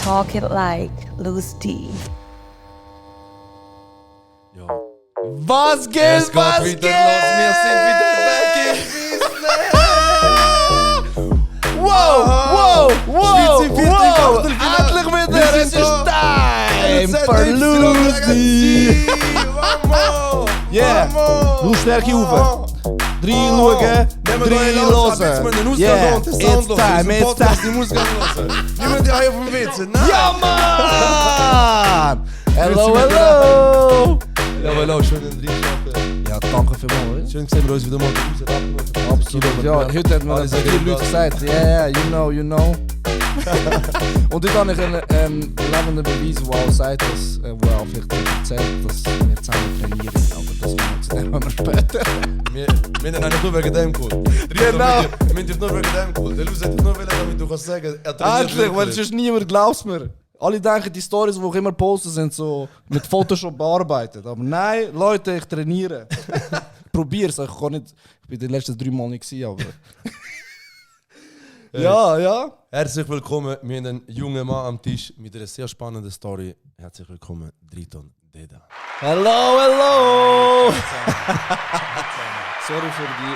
Talk it like Louis D. Ja. Was geht, Es geht was wieder geht? los, wir sind wieder back in Business! Wow, wow, wow, Schweiz im vierten wow. Achtelfinale. Endlich wieder, Wir es sind ist time for Lucy. Vamos! Yeah, du Stärke rauf. 3 schauen, 3 hören. Yeah, it's time, it's time. Die Musik hören. Wir müssen ja hier auf dem Witz. Ja, Mann! Hello, hello! Ja, hallo, schön in den Reinschatten. Ja, danke vielmals. Schön gesehen wir uns wieder mal raus. Absolut, ja. Heute hat mir Alle sagen 4 Leute das. gesagt, yeah, you know. Und heute habe ich einen lebenden Beweis, der auch sagt, dass, wo er auch vielleicht erzählt, dass wir zusammen trainieren. Aber das machen wir später. Wir haben eigentlich nur wegen dem geholt. Genau. Wir haben dich nur wegen dem geholt. Der Luz hat dich nur wollen, damit du kannst sagen, er trainiert Endlich, weil wirklich. sonst niemand glaubt mir. Alle denken, die Stories, die ich immer poste, sind so mit Photoshop bearbeitet. Aber nein, Leute, ich trainiere. Ich probiere es. Ich bin die letzten 3 Mal nicht gewesen, aber... Ja. Herzlich willkommen, wir haben einen jungen Mann am Tisch mit einer sehr spannenden Story. Herzlich willkommen, Driton Deda. Hello! Sorry für die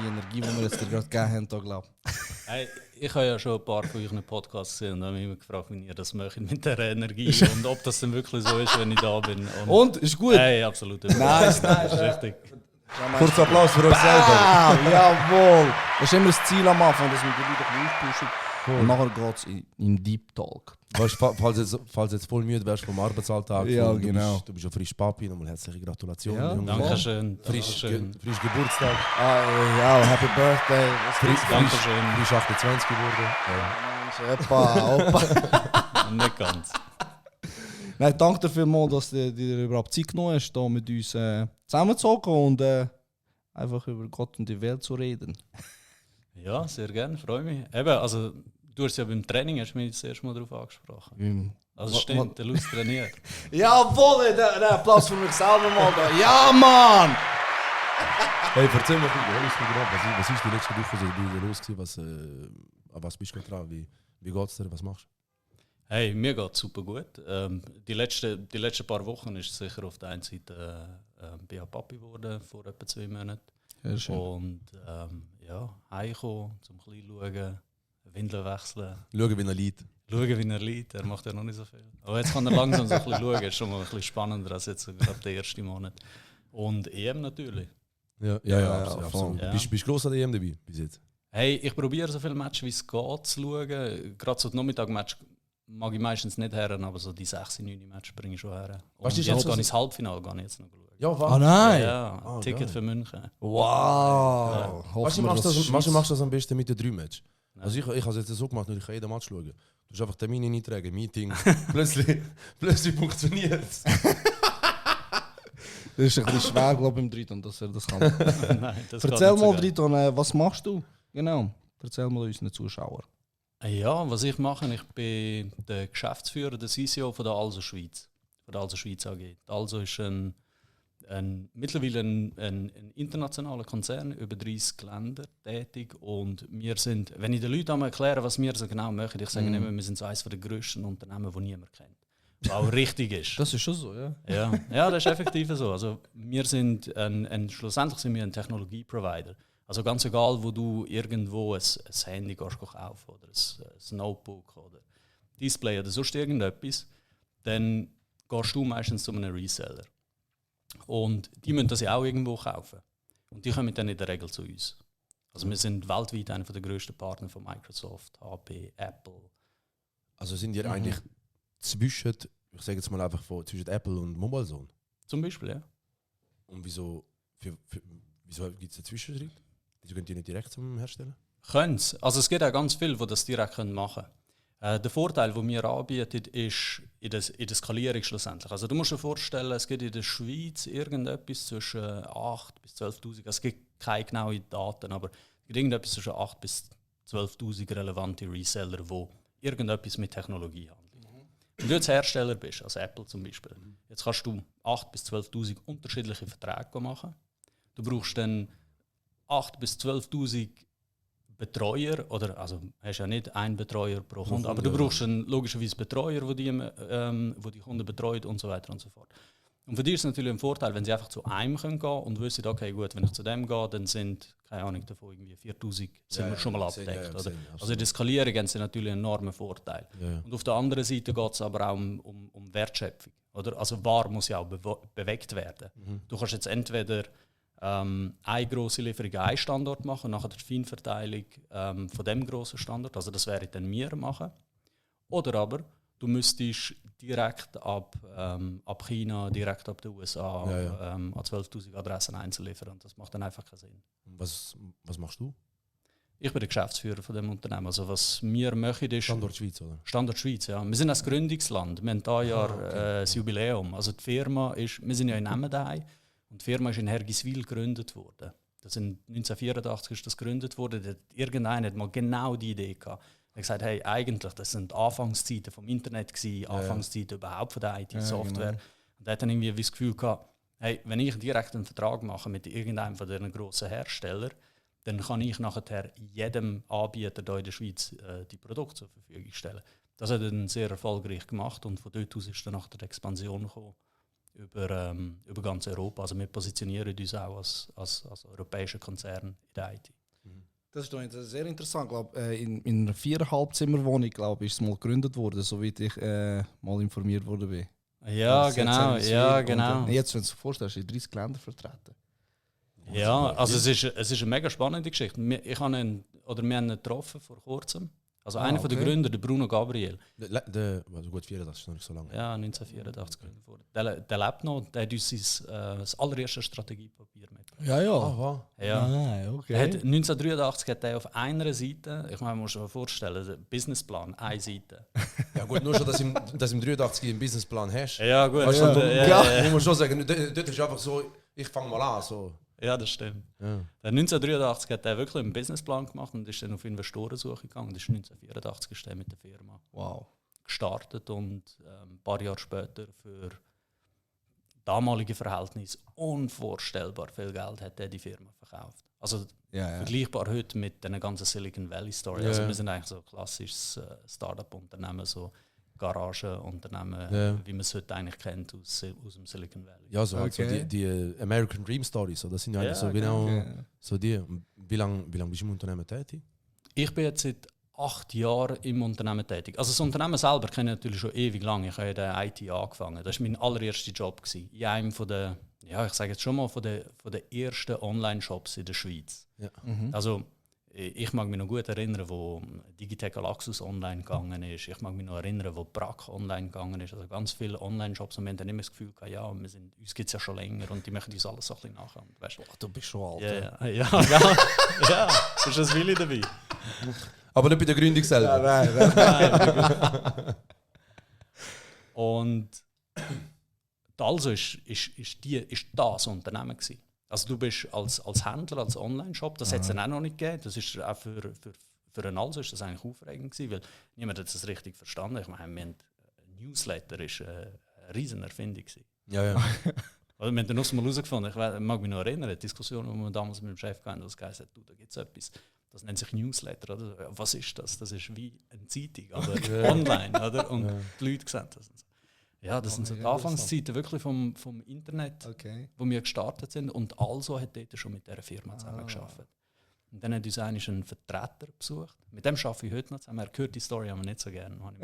Energie, die wir jetzt dir gerade gegeben haben, glaube ich. Hey, ich habe ja schon ein paar von euren Podcasts gesehen und habe mich immer gefragt, wie ihr das macht mit dieser Energie und ob das dann wirklich so ist, wenn ich da bin. Und? Ist gut? Hey, absolut. Nice. Richtig. Kurzer Applaus für uns selber. Ah, jawohl! Das ist immer das Ziel am Anfang, dass wir die Leute ein bisschen auspushen. Und nachher geht es in Deep Talk. Weißt, falls du jetzt voll müde wärst vom Arbeitsalltag, Ja, du genau. Du bist ja frisch Papi, nochmal herzliche Gratulation. Ja, Junge. Dankeschön. Frisch Dankeschön. Geburtstag, Ja, Happy Birthday. Dankeschön. frisch 28 geworden. Opa. Nicht ganz. Nein, danke dir vielmals, dass du dir überhaupt Zeit genommen hast, hier mit uns zusammenzuhocken und einfach über Gott und die Welt zu reden. Ja, sehr gerne, freue mich. Eben, also, du hast ja beim Training hast mich das erste Mal darauf angesprochen. Also stimmt, der Luz trainiert. Jawohl, der Applaus für mich selber mal da. Ja, Mann! Hey, erzähl mal, was ist die letzte Woche so los gewesen? Was bist du dran? Wie geht's dir? Was machst du? Hey, mir geht es super gut. Die letzten paar Wochen ist sicher auf der einen Seite bin ich Papi geworden, vor etwa 2 Monaten. Ja, schön. Und ja, heimkommen, zum ein bisschen schauen, Windeln wechseln, Schauen, wie er liegt. schauen, wie er liegt. Er macht ja noch nicht so viel. Aber jetzt kann er langsam so ein bisschen schauen. Ist schon mal ein bisschen spannender als jetzt gerade der erste Monat. Und EM natürlich. Ja, absolut. voll. Bist du gross an der EM dabei bis jetzt? Hey, ich probiere so viele Matches wie es geht zu schauen. Gerade so die Nachmittag-Match mag ich meistens nicht her, aber so die 6-9 Matches bringe ich schon her. Und Weißt du, jetzt jetzt gehe ich so- ins Halbfinale gar nicht jetzt noch schauen. Ja, Ah nein! Ja, Ah, Ticket geil. für München. Wow! Weißt du, Hoffen wir, machst dass du machst das am besten mit den 3 Matches. Also ich habe es jetzt so gemacht, ich kann jeden Match schauen. Du musst einfach Termine eintragen, Meeting. plötzlich funktioniert es. Das ist ein bisschen schwer, glaube ich, im Driton, dass er das kann. Nein, das geht Erzähl nicht so mal, geil. Driton, was machst du? Genau. Erzähl mal unseren Zuschauern. Ja, was ich mache, ich bin der Geschäftsführer, der CCO von der Also Schweiz. Von der Also Schweiz AG. Die Also ist mittlerweile ein internationaler Konzern, über 30 Länder tätig. Und wir sind, wenn ich den Leuten einmal erkläre, was wir so genau machen, ich sage immer, wir sind so eines der grössten Unternehmen, die niemand kennt. Was auch richtig ist. Das ist schon so, ja. Ja, das ist effektiv so. Also, schlussendlich sind wir ein Technologie-Provider. Also ganz egal, wo du irgendwo ein Handy gehst kaufen oder ein Notebook oder Display oder sonst irgendetwas, dann gehst du meistens zu einem Reseller. Und die müssen das ja auch irgendwo kaufen. Und die kommen dann in der Regel zu uns. Also wir sind weltweit einer der grössten Partner von Microsoft, HP, Apple. Also sind ihr eigentlich zwischen, ich sage jetzt mal einfach zwischen Apple und Mobilezone? Zum Beispiel, ja. Und wieso gibt es einen Zwischenschritt? Wieso könnt ihr nicht direkt zum Herstellen? Können's. Also es gibt auch ganz viele, die das direkt machen können. Der Vorteil, den wir anbieten, ist in der Skalierung schlussendlich. Also du musst dir vorstellen, es gibt in der Schweiz irgendetwas zwischen 8.000 bis 12.000, es gibt keine genauen Daten, aber es gibt irgendetwas zwischen 8.000 bis 12.000 relevante Reseller, die irgendetwas mit Technologie handeln. Wenn du jetzt Hersteller bist, also Apple zum Beispiel, jetzt kannst du 8.000 bis 12.000 unterschiedliche Verträge machen. Du brauchst dann 8.000 bis 12.000 Betreuer, oder also hast ja nicht einen Betreuer pro Kunde, Kunde, aber du ja. brauchst logischerweise Betreuer, wo die Kunden betreut und so weiter und so fort. Und für die ist es natürlich ein Vorteil, wenn sie einfach zu einem gehen können und wissen, okay, gut, wenn ich zu dem gehe, dann sind, keine Ahnung, davon irgendwie 4000 sind wir schon mal abgedeckt. Oder? Also in der Skalierung haben sie natürlich einen enormen Vorteil. Ja. Und auf der anderen Seite geht es aber auch um Wertschöpfung. Oder? Also Ware muss ja auch bewegt werden. Du kannst jetzt entweder eine grosse Lieferung an einen Standort machen und nachher die Feinverteilung von dem grossen Standort, also das wäre dann wir machen. Oder aber du müsstest direkt ab China, direkt ab den USA an 12'000 Adressen einzeln liefern. Und das macht dann einfach keinen Sinn. Was machst du? Ich bin der Geschäftsführer von dem Unternehmen. Also was wir machen ist... Standort Schweiz, oder? Standort Schweiz, ja. Wir sind ein Gründungsland. Wir haben dieses Jahr das Jubiläum. Also die Firma ist... Wir sind ja in Emmendaheim. Und die Firma ist in Hergiswil gegründet worden. Das sind 1984 ist das gegründet worden. Irgendeiner hat mal genau die Idee gehabt. Er hat gesagt, hey, eigentlich, das sind Anfangszeiten vom Internet gewesen, Anfangszeiten überhaupt von der IT-Software. Genau. Und er hat dann irgendwie das Gefühl gehabt, hey, wenn ich direkt einen Vertrag mache mit irgendeinem von diesen grossen Herstellern, dann kann ich nachher jedem Anbieter hier in der Schweiz die Produkte zur Verfügung stellen. Das hat er dann sehr erfolgreich gemacht und von dort aus ist dann nachher die Expansion gekommen über ganz Europa. Also wir positionieren uns auch als europäischer Konzern in der IT. Das ist doch sehr interessant. Glaub, in einer 4,5-Zimmer-Wohnung ist es mal gegründet worden, soweit ich mal informiert worden bin. Ja, Das genau. jetzt Ja, und, genau. jetzt, wenn du dir vorstellst, in 30 Ländern vertreten. Ja, also es ist eine mega spannende Geschichte. Wir haben ihn getroffen vor kurzem. Also einer von der Gründer, der Bruno Gabriel. Also gut, 84 ist noch nicht so lange. Ja, 1984 gegründet worden. Der lebt noch, der hat uns das allererste Strategiepapier mitgebracht. Ja, ja. Aha. Ja. Okay. Er hat 1983 hat er auf einer Seite, ich meine, man muss sich vorstellen, der Businessplan, eine Seite. Ja gut, nur schon, dass im 83 einen Businessplan hast. Ja, gut. Weißt du, Ja. muss man schon sagen, dort ist einfach so, ich fange mal an. So. Ja, das stimmt. Ja. Der 1983 hat er wirklich einen Businessplan gemacht und ist dann auf Investorensuche gegangen. Das ist 1984 ist er mit der Firma Wow. gestartet und ein paar Jahre später für damalige Verhältnisse unvorstellbar viel Geld hat er die Firma verkauft. Also vergleichbar heute mit der ganzen Silicon Valley Story. Ja. Also wir sind eigentlich so ein klassisches Startup-Unternehmen, so Garagenunternehmen, wie man es heute eigentlich kennt aus dem Silicon Valley. Ja, so, Okay. also die American Dream Stories, so, das sind ja eigentlich so genau. genau so die. Und wie lang bist du im Unternehmen tätig? Ich bin jetzt seit 8 Jahren im Unternehmen tätig. Also das Unternehmen selber kenne ich natürlich schon ewig lang. Ich habe in der IT angefangen. Das war mein allererster Job gewesen. In einem von der, ich sage jetzt schon mal, von der ersten Online-Shops in der Schweiz. Ja. Also ich mag mich noch gut erinnern, wo Digitec Galaxus online gegangen ist. Ich mag mich noch erinnern, wo Brack online gegangen ist. Also ganz viele Online-Shops. Und wir haben dann immer das Gefühl gehabt, ja, uns gibt es ja schon länger und die möchten uns alles so ein bisschen nachher. Weißt, Du bist schon alt. ja, ist das Willi dabei? Aber nicht bei der Gründung selber. Nein. Und also ist das Unternehmen gewesen. Also du bist als Händler, als Online-Shop, das hat es dann auch noch nicht gegeben. Das ist auch für einen Also ist das eigentlich aufregend gewesen, weil niemand hat das richtig verstanden. Ich meine, ein Newsletter ist eine riesen Erfindung gewesen. Ja. Also wir haben dann noch mal herausgefunden, ich mag mich noch erinnern, die Diskussion, die wir damals mit dem Chef hatten, das gesagt hat, da gibt es etwas, das nennt sich Newsletter. Oder? Was ist das? Das ist wie eine Zeitung, aber online. Oder? Und die Leute sehen das. Ja, das sind so die Anfangszeiten wirklich vom Internet, wo wir gestartet sind. Und also hat dort schon mit dieser Firma zusammengearbeitet. Und dann hat uns eigentlich einen Vertreter besucht. Mit dem arbeite ich heute noch zusammen. Er hört die Story aber nicht so gerne. Mit dem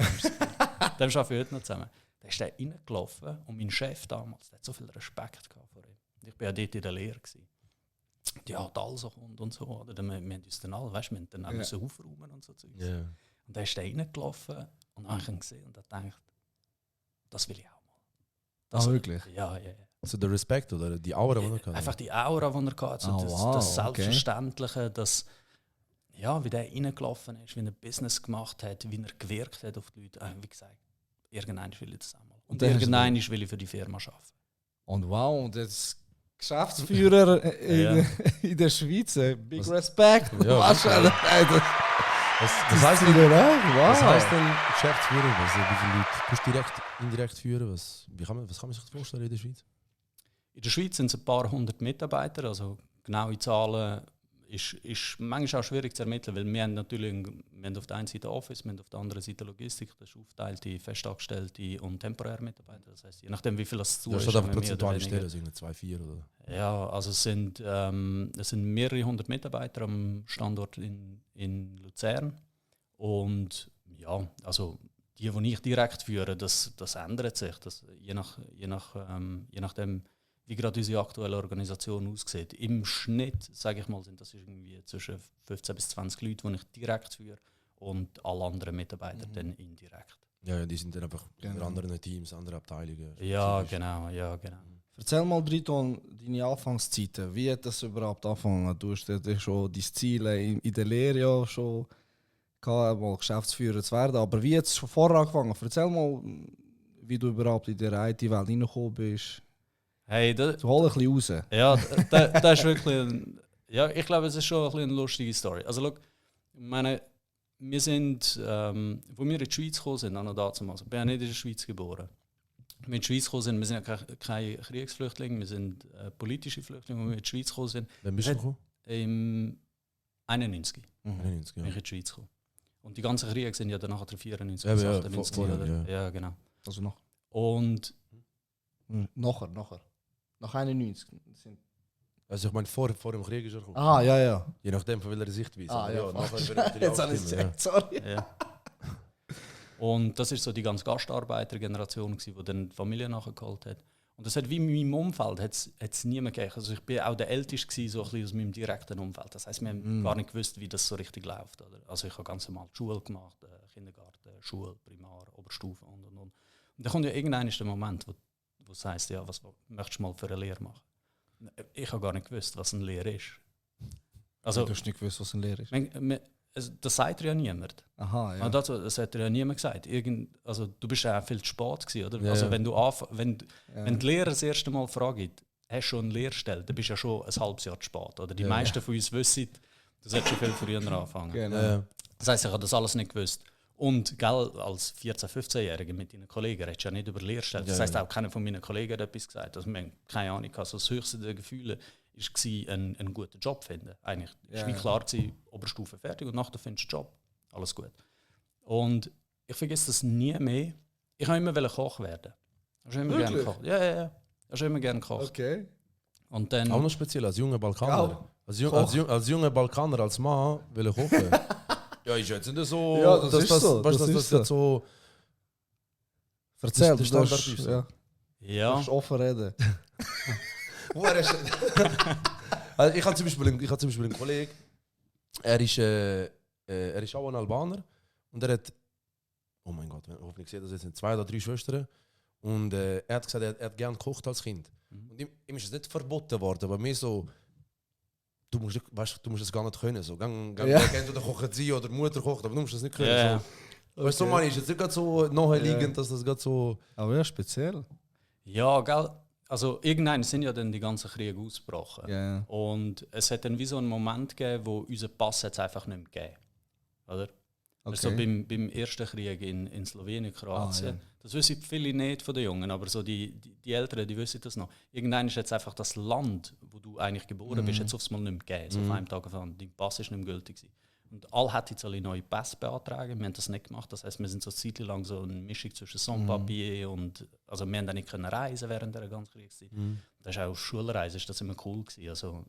arbeite ich heute noch zusammen. Da ist er reingelaufen und mein Chef damals, der hat so viel Respekt gehabt vor ihm. Ich war ja dort in der Lehre. Ja, die also kommt und so. Oder? Wir haben uns dann alle, weißt, wir haben dann auch müssen aufräumen und so. Yeah. Und da ist er reingelaufen und habe ihn gesehen und habe gedacht, das will ich auch mal. Das wirklich? Ja. Also der Respekt oder die Aura, die er hatte? Einfach die Aura, die er hatte. Also das Selbstverständliche, das, wie der reingelaufen ist, wie er Business gemacht hat, wie er gewirkt hat auf die Leute. Wie gesagt, irgendwann will ich das auch mal. Und irgendwann will ich für die Firma arbeiten. Und wow, und jetzt Geschäftsführer in der Schweiz. Big Respect. Ja, Was heißt denn? Wow. Was heisst denn Geschäftsführer? Wie viele Leute tust du direkt, indirekt führen? Was kann man sich das vorstellen in der Schweiz? In der Schweiz sind es ein paar hundert Mitarbeiter, also genaue Zahlen ist manchmal auch schwierig zu ermitteln, weil wir haben auf der einen Seite Office, wir haben auf der anderen Seite Logistik, das ist aufgeteilte, Festangestellte und temporäre Mitarbeiter. Das heisst, je nachdem, wie viel das zu Ja, ist. statt einfach haben wir mehr oder prozentuale weniger- Stellen, so 2-4 oder. Ja, also es sind mehrere hundert Mitarbeiter am Standort in Luzern. Und ja, also die ich direkt führe, das ändert sich. Je nachdem, wie gerade unsere aktuelle Organisation aussieht. Im Schnitt, sage ich mal, sind das irgendwie zwischen 15 bis 20 Leute, die ich direkt führe und alle anderen Mitarbeiter dann indirekt. Ja, die sind dann einfach in Genau. anderen Teams, andere Abteilungen. Ja, spezifisch. genau. Erzähl mal, Briton, deine Anfangszeiten. Wie hat das überhaupt angefangen? Du hast ja schon deine Ziele in der Lehre ja schon gehabt, mal Geschäftsführer zu werden. Aber wie hat es schon vorher angefangen? Erzähl mal, wie du überhaupt in der IT-Welt reingekommen bist. Hey, Du hol ein bisschen raus. ja, das ist wirklich ja, ich glaube, es ist schon ein bisschen eine lustige Story. Also, schau, ich meine, wir sind, wo wir in die Schweiz gekommen sind, noch dazu, also, ich bin ja nicht in der Schweiz geboren. Als wir in die Schweiz gekommen sind, wir sind ja keine Kriegsflüchtlinge, wir sind politische Flüchtlinge, als wir in die Schweiz gekommen sind. Wann bist du gekommen? Im 91 91, bin ja. ich in die Schweiz gekommen. Und die ganzen Kriege sind ja dann nachher 94 Ja, bis ja, 98. vorher, oder? ja. Ja, genau. Also noch. Und Nachher. Nach 91. Also ich meine, vor dem Krieg ist er gekommen. Ah, ja. Je nachdem, von welcher Sichtweise. Ah, Aber ja. nachher wird natürlich Jetzt auch habe ich es stimmen, gecheckt, sorry. ja. Und das ist so die ganze Gastarbeitergeneration, die dann die Familie nachgeholt hat. Und das hat wie in meinem Umfeld hat's niemand gegeben. Also ich bin auch der Älteste gewesen, so ein bisschen aus meinem direkten Umfeld. Das heisst, wir haben gar nicht gewusst, wie das so richtig läuft. Oder? Also ich habe ganz normal die Schule gemacht, Kindergarten, Schule, Primar, Oberstufe und. Und dann kommt ja irgendein der Moment, wo es heisst, ja, was möchtest du mal für eine Lehre machen? Ich habe gar nicht gewusst, was eine Lehre ist. Also, Du hast nicht gewusst, was ein Lehrer ist. das sagt ja niemand. Aha, ja. Ja. Das hat ja niemand gesagt. Also, du bist ja auch viel zu spät gewesen, oder? Ja, also, ja. wenn die Lehrer das erste Mal fragen, hast du schon eine Lehrstelle, dann bist du ja schon ein halbes Jahr zu spät. Oder? Die meisten von uns wissen, du solltest schon viel früher anfangen. Genau. Das heisst, ich habe das alles nicht gewusst. Und gell, als 14-, 15-Jähriger mit deinen Kollegen redest du ja nicht über Lehrstellen. Das heisst, auch keiner von meinen Kollegen hat etwas gesagt. Also, wir haben keine Ahnung. Also, das höchste der Gefühle war, einen guten Job zu finden. Eigentlich war wie klar, Oberstufe fertig und nachher findest du einen Job. Alles gut. Und ich vergesse das nie mehr. Ich wollte immer Koch werden. Ich habe immer gerne gekocht. Ja. Ich habe immer gerne gekocht. Okay. Und dann, Auch noch speziell als junger Balkaner. Ja. Als junger Balkaner, als Mann will ich kochen. Ja, ist jetzt nicht so. Ja, das ist so, Weißt, das das ist jetzt so. Erzähl, Das ist du der darfst, Standard, ja, du ja, darfst offen reden. Also ich habe zum Beispiel einen Kollegen, er ist auch ein Albaner und er hat, oh mein Gott, hoffentlich sehe das jetzt sind 2 oder 3 Schwestern und er hat gesagt, er hat gerne gekocht als Kind. Und ihm ist es nicht verboten worden, aber mir so, du musst es gar nicht können. So. Entweder kochen sie oder die Mutter kocht, aber du musst es nicht können. Ja. So. Weißt du, man ist jetzt nicht gerade so naheliegend, dass das gerade so. Aber ja, speziell. ja, gell. Also irgendwann sind ja dann die ganzen Kriege ausgebrochen. Ja. Und es hat dann wie so einen Moment gegeben, wo unser Pass hat's einfach nicht mehr gegeben. Oder? Also Okay. beim ersten Krieg in Slowenien, Kroatien. Ah, ja. Das wissen viele nicht von den Jungen, aber so die Älteren, die wissen das noch. Irgendwann ist jetzt einfach das Land, wo du eigentlich geboren bist, jetzt aufs Mal nicht mehr gegeben. So auf einem Tag gefahren. Dein Pass ist nicht mehr gültig gewesen. Und alle hätten jetzt alle neue Pässe beantragen. Wir haben das nicht gemacht. Das heisst, wir sind so eine Zeit lang so eine Mischung zwischen Sans-Papier und. Also, wir haben dann nicht können reisen während der ganzen Kriegszeit. Das ist auch auf Schulreise, ist das immer cool gewesen. Also,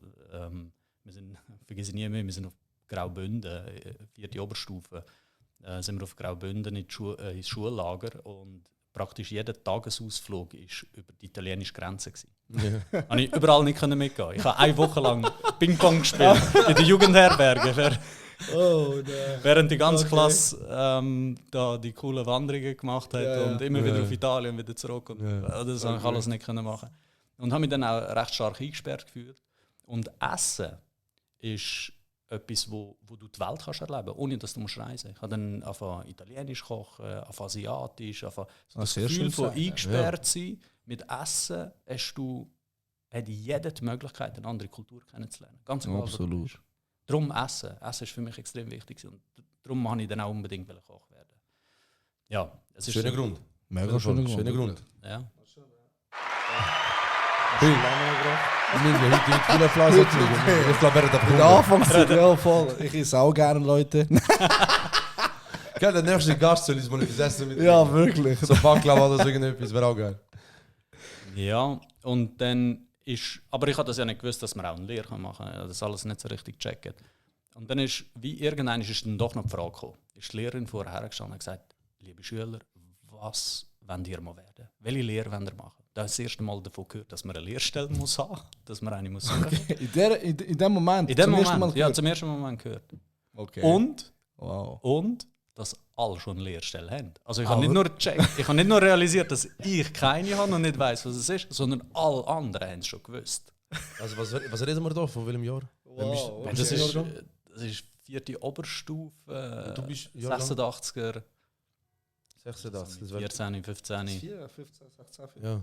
wir sind, vergesse ich nie mehr, wir sind auf Graubünden, 4. Oberstufe, sind wir auf Graubünden ins Schullager und praktisch jeder Tagesausflug ist über die italienische Grenze gewesen. Ja. Habe ich überall nicht mitgehen. Ich habe 1 Woche lang Ping-Pong gespielt in der Jugendherberge. Oh, nein. Während die ganze Klasse da die coolen Wanderungen gemacht hat Ja, ja. und immer wieder auf Italien und wieder zurück. Und, das habe ich alles nicht machen. Und habe mich dann auch recht stark eingesperrt gefühlt. Und Essen ist etwas, wo du die Welt kannst erleben kannst, ohne dass du reisen musst. Ich habe dann angefangen Italienisch kochen, angefangen Asiatisch, angefangen so das sehr Gefühl schön von gesagt, eingesperrt sein. Mit Essen hat jeder die Möglichkeit, eine andere Kultur kennenzulernen. Ganz egal, wo du Absolut. bist. Darum Essen. Essen ist für mich extrem wichtig. Und darum wollte ich dann auch unbedingt Koch werden. Ja, es ist Schöner so- Grund. Mega schöner Grund. Schöner Grund. Ja. Heute viele Applaus. Ich glaube, er hat In der Anfangszeit, ja voll. Ich esse auch gerne Leute. Der nächste Gast soll uns mal etwas essen mit Ja, wirklich. so Baklava oder so irgendetwas, wäre auch geil. Ja, und dann ist, aber ich habe das ja nicht gewusst, dass man auch eine Lehre machen kann. Ich habe das alles nicht so richtig gecheckt. Und dann ist, wie irgendwann ist dann doch noch die Frage gekommen. Ist die Lehrerin vorher hergestanden und gesagt, liebe Schüler, was wollt ihr mal werden? Welche Lehre wollt ihr machen? Da habe ich das erste Mal davon gehört, dass man eine Lehrstelle muss haben, dass man eine muss suchen. In dem Moment? In dem zum ersten Moment, Mal ja, zum ersten Moment gehört. Okay. Und, und, dass alle schon eine Lehrstelle haben. Also ich habe nicht nur gecheckt, ich habe nicht nur realisiert, dass ich keine habe und nicht weiss, was es ist, sondern alle anderen haben es schon gewusst. Also was reden wir da? Von welchem Jahr? Wow. Das ist 4. Oberstufe, Du bist Jahrgang? 86er, 86. Das wäre 14, 15. 4, 15, 16, 17. Ja.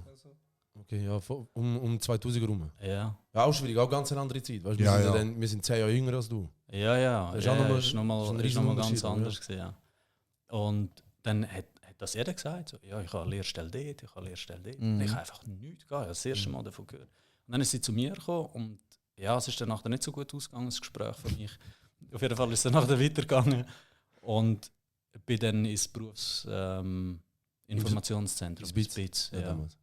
Okay, ja, um 2000 rum. Ja. Ja, auch schwierig, auch ganz eine andere Zeit. Weißt, Ja, wir sind 10 Jahre jünger als du. Ja. Das ist auch noch mal- ist noch mal, ist ein ist noch mal ganz Riesenunterschied, anders gewesen, ja. Und dann hat das jeder gesagt, so, ja, ich habe eine Lehrstelle dort, ich habe eine Lehrstelle dort. Und ich habe einfach nichts gehabt, ich habe das erste Mal davon gehört. Und dann ist sie zu mir gekommen und ja, es ist dann nachher nicht so gut ausgegangen, das Gespräch für mich. Auf jeden Fall ist es dann nachher weitergegangen und bin dann ins Berufsinformationszentrum, ins BIZ. BIZ, Ja, ja. damals.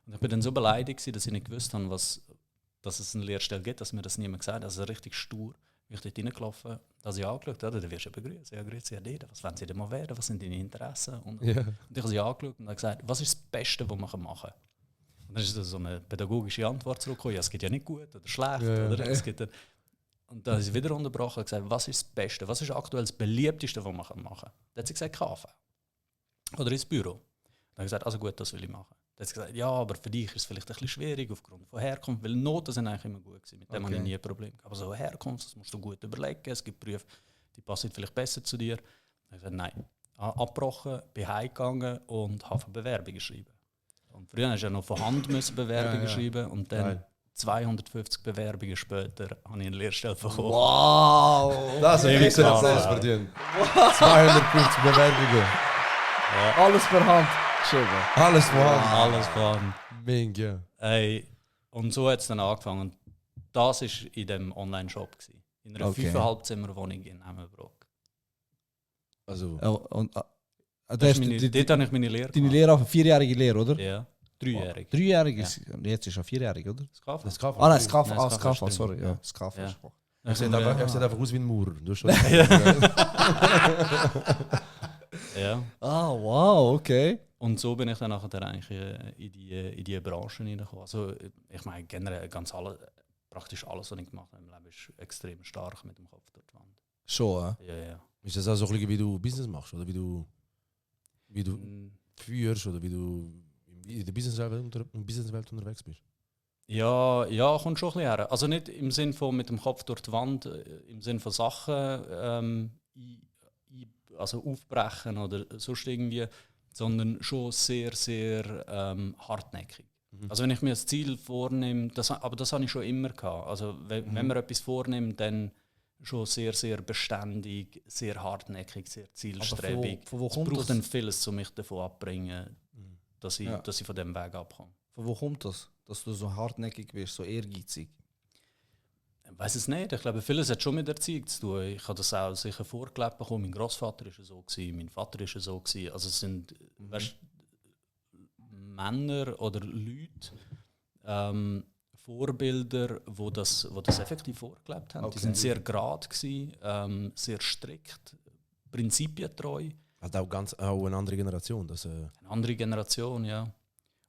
Und ich bin dann so beleidigt gewesen, dass ich nicht gewusst habe, dass es eine Lehrstelle gibt, dass mir das niemand gesagt hat. Also richtig stur. Bin ich dort reingelaufen, dass ich angeschaut habe, dann wirst du begrüßen. Ja, grüezi, Herr Dede, was wollen Sie denn mal werden? Was sind deine Interessen? Und Ja. ich habe sie angeschaut und habe gesagt, was ist das Beste, was man machen kann? Und dann ist so eine pädagogische Antwort zurückgekommen, ja, es geht ja nicht gut oder schlecht. Ja, ja. Oder? Es geht und dann habe ich sie wieder unterbrochen und gesagt, was ist das Beste, was ist aktuell das Beliebteste, was man machen kann? Dann hat sie gesagt, KV. Oder ins Büro. Dann habe ich gesagt, also gut, das will ich machen. Dann hat sie gesagt, ja, aber für dich ist es vielleicht ein bisschen schwierig aufgrund von Herkunft, weil Noten sind eigentlich immer gut gewesen. Mit dem habe ich nie ein Problem gehabt. Aber so Herkunft, das musst du gut überlegen. Es gibt Berufe, die passen vielleicht besser zu dir. Dann habe ich gesagt, nein. Abgebrochen, bin heimgegangen und habe Bewerbungen geschrieben. Und früher musste ich ja noch von Hand Bewerbungen schreiben und dann Geil. 250 Bewerbungen später habe ich eine Lehrstelle bekommen. Wow! Das ist ein krass. selbst verdient. 250 Bewerbungen. Alles per Hand geschrieben. Alles vorhanden. Alles von. Ming, ja. Ey, und so hat es dann angefangen. Und das war in dem Online-Shop. In einer Okay. 5,5 Zimmer-Wohnung in Emmenbrock. Also, Und, Dort das ist habe ich meine Lehre deine gemacht. Lehre auf 4-jährige Lehre, oder? Ja, 3-jährig. 3-jährig ist, jetzt ist er 4-jährig, oder? Das KV. das kann Ah nein, das KV, Nein, ah, das das KV KV, sorry. stimmt. Ja, das KV Ja. ist Er sieht einfach aus wie ein Maurer. Du hast schon Ja. Ah, wow, okay. Und so bin ich dann nachher eigentlich in die Branche hineingekommen. Also ich meine generell praktisch alles, was ich gemacht habe im Leben, ist extrem stark mit dem Kopf durch die Wand. Schon, Ja. Ist das auch so ein bisschen, wie du Business machst? Oder wie du Mm, führst? Oder wie du in der Businesswelt unterwegs bist? Ja, kommt schon ein bisschen her. Also nicht im Sinn von mit dem Kopf durch die Wand, im Sinn von Sachen also aufbrechen oder sonst irgendwie, sondern schon sehr, sehr hartnäckig. Also wenn ich mir das Ziel vornehme, aber das habe ich schon immer gehabt. Also wenn man etwas vornimmt, dann schon sehr, sehr beständig, sehr hartnäckig, sehr zielstrebig. von wo Es kommt braucht das? dann vieles, um mich davon abbringen, dass ich, Ja. dass ich von dem Weg abkomme. Von wo kommt das? Dass du so hartnäckig wirst, so ehrgeizig? Ich weiß es nicht. Ich glaube, vieles hat schon mit Erziehung zu tun. Ich habe das auch sicher vorgelebt bekommen. Mein Großvater war so, mein Vater war so. Also es sind Männer oder Leute, Vorbilder, die das effektiv vorgelebt haben. Okay. Die sind sehr gerade gewesen, sehr strikt, prinzipientreu. Hat auch auch eine andere Generation. Das, Eine andere Generation, ja.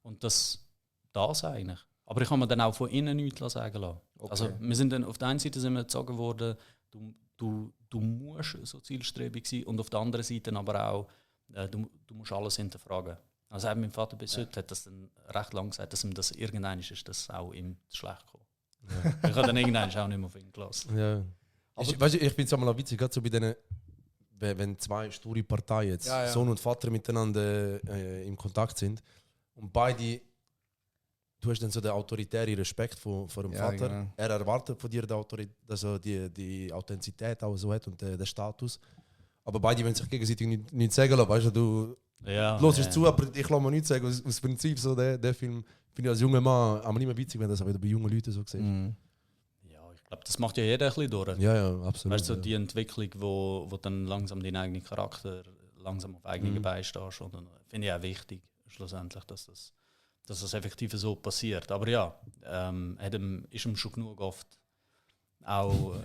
Und das eigentlich. Aber ich habe mir dann auch von innen nichts sagen lassen. Okay. Also wir sind dann, auf der einen Seite sind wir gezogen worden, du musst so zielstrebig sein, und auf der anderen Seite aber auch, du musst alles hinterfragen. Also auch mein Vater bis heute hat das dann recht lang gesagt, dass ihm das irgendwann ist das auch ihm zu schlecht gekommen. Ich habe dann irgendwann auch nicht mehr auf ihn gelassen. ja. Weißt du, ich bin es einmal witzig, gerade so bei denen, wenn zwei sture Parteien, jetzt Sohn und Vater miteinander im Kontakt sind und beide, du hast dann so den autoritären Respekt vor dem Ja, Vater. genau. Er erwartet von dir dass er die Authentizität auch so hat und den Status. Aber beide wollen sich gegenseitig nicht sagen lassen. Weißt du, Ja, Los ist zu, aber ich lasse mir nichts sagen. Aus Prinzip so der Film finde ich als junger Mann aber nicht mehr witzig, wenn das auch wieder bei jungen Leuten so siehst. Ja, ich glaube, das macht ja jeder ein bisschen durch. Ja, absolut. Weißt du, so die Entwicklung, wo dann langsam deinen eigenen Charakter langsam auf eigenen Beinen stehst. Und finde ich auch wichtig, schlussendlich, dass das effektiv so passiert. Aber ja, ist ihm schon genug oft auch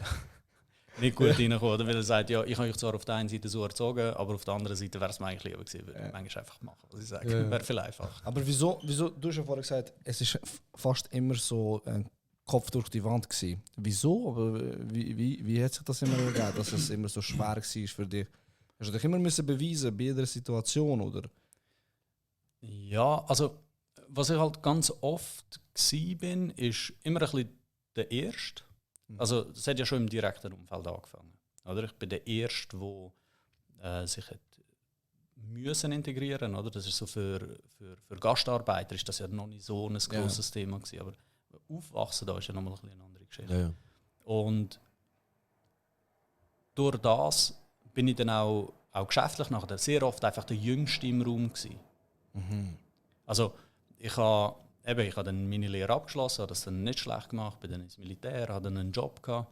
nicht gut reingekommen, weil er sagt, ja, ich habe euch zwar auf der einen Seite so erzogen, aber auf der anderen Seite wäre es mir eigentlich lieber gewesen, würde ich manchmal einfach machen, was ich sage. Wäre viel einfacher. Aber wieso, du hast ja vorher gesagt, es ist fast immer so ein Kopf durch die Wand gewesen. Wieso? Aber wie hat sich das immer gegeben, dass es immer so schwer war für dich? Hast du dich immer müssen beweisen bei jeder Situation, oder? Ja, also was ich halt ganz oft bin, ist immer ein bisschen der Erste. Also das hat ja schon im direkten Umfeld angefangen. Oder? Ich bin der Erste, der sich hat müssen integrieren, oder? Das ist so für Gastarbeiter ist das ja noch nicht so ein grosses Thema gewesen, aber aufwachsen da ist ja nochmal ein bisschen eine andere Geschichte. Ja. Und durch das bin ich dann auch geschäftlich nachher sehr oft einfach der Jüngste im Raum gewesen. Also ich habe dann meine Lehre abgeschlossen, habe das dann nicht schlecht gemacht, bin dann ins Militär, habe dann einen Job gehabt.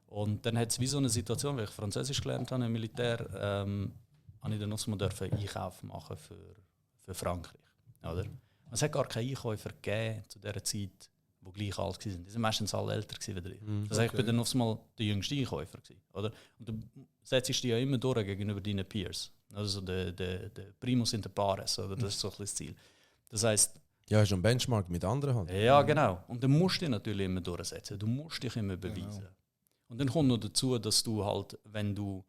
Und dann hat es wie so eine Situation, weil ich Französisch gelernt habe im Militär, habe ich dann noch mal Einkauf machen für Frankreich. Oder? Es hat gar keine Einkäufer gegeben zu dieser Zeit, die gleich alt waren. Die waren meistens alle älter wie ich. Das heißt, ich bin dann noch mal der jüngste Einkäufer gewesen, oder? Und du setzt dich ja immer durch gegenüber deinen Peers. Also der Primus inter pares, oder? Das ist so ein bisschen das Ziel. Das heisst, Ja, hast du einen Benchmark mit anderen halt. ja, genau. Und dann musst du dich natürlich immer durchsetzen. Du musst dich immer beweisen. Genau. Und dann kommt noch dazu, dass du halt, wenn du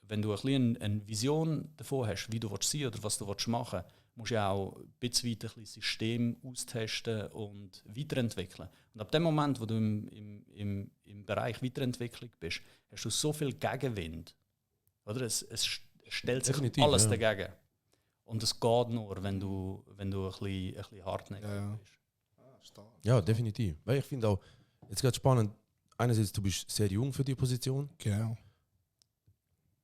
ein bisschen eine Vision davon hast, wie du sein oder was du machen willst, musst du ja auch ein bisschen weit ein System austesten und weiterentwickeln. Und ab dem Moment, wo du im Bereich Weiterentwicklung bist, hast du so viel Gegenwind. Oder? Es stellt sich Definitiv, alles dagegen. Und es geht nur, wenn du ein bisschen hartnäckig bist. Ja, definitiv. Weil ich finde auch, jetzt geht spannend, einerseits, du bist sehr jung für die Position. Genau.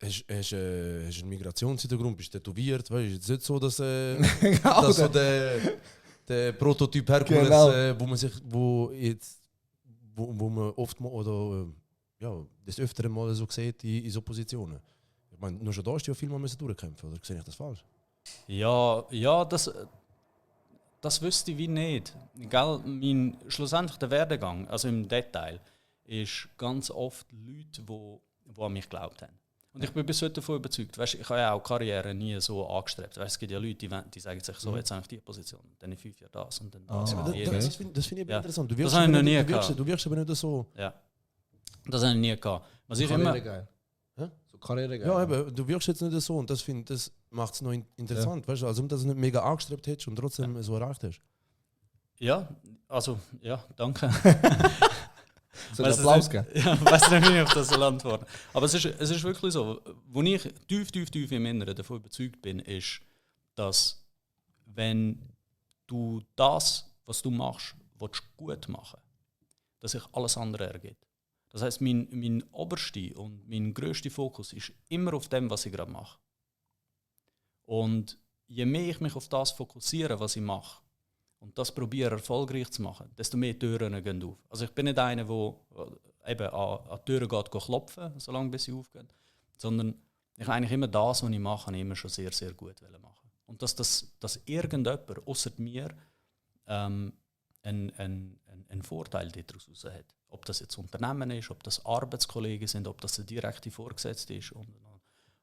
Hast einen Migrationshintergrund, bist tätowiert, weißt du, es ist nicht so, dass so der Prototyp Herkules, wo man oft mal, oder des Öfteren mal so sieht in so Positionen. Ich meine, nur schon da hast du ja viel mal durchkämpfen, oder sehe ich das falsch? Ja, das wüsste ich wie nicht. Schlussendlich der Werdegang, also im Detail, ist ganz oft Leute, die an mich geglaubt haben. Und ich bin bis heute davon überzeugt. Weißt, ich habe ja auch Karriere nie so angestrebt. Weißt, es gibt ja Leute, die sagen sich so, jetzt habe ich diese Position, dann in 5 Jahren das und dann das. Das finde ich interessant. Du das habe ich noch nie gehabt. Du wirkst aber nicht so... Ja, das habe ich nie gehabt. Was ich immer... geil. Hä? So Karriere geil. Ja, aber du wirkst jetzt nicht so und das macht es noch interessant. Weißt du, also dass du nicht mega angestrebt hättest und trotzdem so erreicht hast. Ja, also, ja, danke. Soll ich Applaus geben? Ja, weiss nicht, wie ich auf das antworte. Aber es ist wirklich so, wo ich tief im Inneren davon überzeugt bin, ist, dass wenn du das, was du machst, gut machen willst, dass sich alles andere ergibt. Das heisst, mein oberster und mein grösster Fokus ist immer auf dem, was ich gerade mache. Und je mehr ich mich auf das fokussiere, was ich mache, und das probiere erfolgreich zu machen, desto mehr Türen gehen auf. Also ich bin nicht einer, der eben an Türen geht klopfen, solange bis sie aufgehen, sondern ich eigentlich immer das, was ich mache, immer schon sehr, sehr gut machen. Und dass irgendjemand außer mir einen Vorteil daraus hat. Ob das jetzt Unternehmen ist, ob das Arbeitskollegen sind, ob das eine direkte Vorgesetzte ist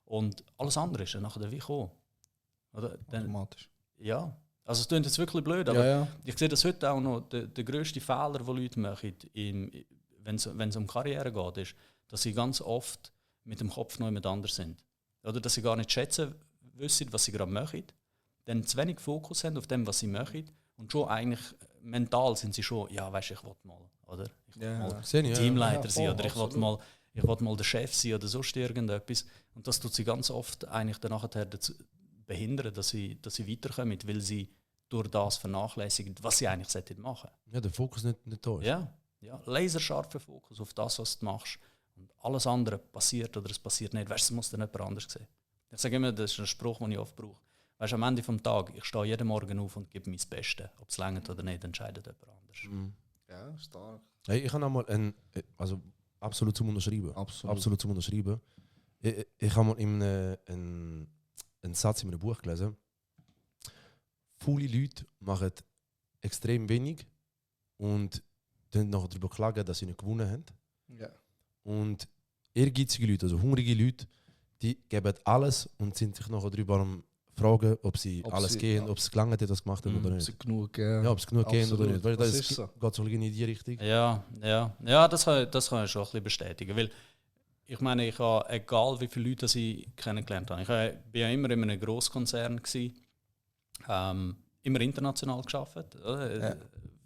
und alles andere ist dann nachher wie gekommen. Oder? Automatisch. Ja. Also es klingt jetzt wirklich blöd, aber ich sehe das heute auch noch. Der grösste Fehler, den Leute machen, wenn es um Karriere geht, ist, dass sie ganz oft mit dem Kopf noch jemand anders sind. Oder dass sie gar nicht schätzen wissen, was sie gerade machen. Dann zu wenig Fokus haben auf dem, was sie machen. Und schon eigentlich mental sind sie schon, ja, weißt du, ich will mal, oder? Ich will mal Teamleiter sein, oder ich will mal der Chef sein oder sonst irgendetwas. Und das tut sie ganz oft eigentlich danach dazu behindern, dass sie weiterkommen, weil sie durch das vernachlässigen, was sie eigentlich machen sollten. Ja, der Fokus nicht da ist. Ja, laserscharfer Fokus auf das, was du machst. Und alles andere passiert oder es passiert nicht. Weißt du, es muss dann jemand anders sehen. Ich sage immer, das ist ein Spruch, den ich oft brauche. Weißt, am Ende des Tages, ich stehe jeden Morgen auf und gebe mein Bestes. Ob es reicht oder nicht, entscheidet jemand anders. Ja, stark. Hey, ich habe einmal also absolut zum Unterschreiben. Absolut zum Unterschreiben. Ich habe mal einen Satz in einem Buch gelesen. Viele Leute machen extrem wenig und dann nachher darüber klagen, dass sie nicht gewonnen haben. Ja. Und ehrgeizige Leute, also hungrige Leute, die geben alles und sind sich nachher darüber am Fragen, ob sie alles gehen, ob es gelangt hat, was gemacht haben oder Ob nicht. sie genug, Ja, ob es genug gehen oder nicht. Weil Das das ist so. geht so in die Richtung. Ja, das kann ich schon ein bisschen bestätigen. Weil ich meine, ich habe, egal wie viele Leute ich kennengelernt habe, ich war ja immer in einem Grosskonzern, immer international gearbeitet. Ja.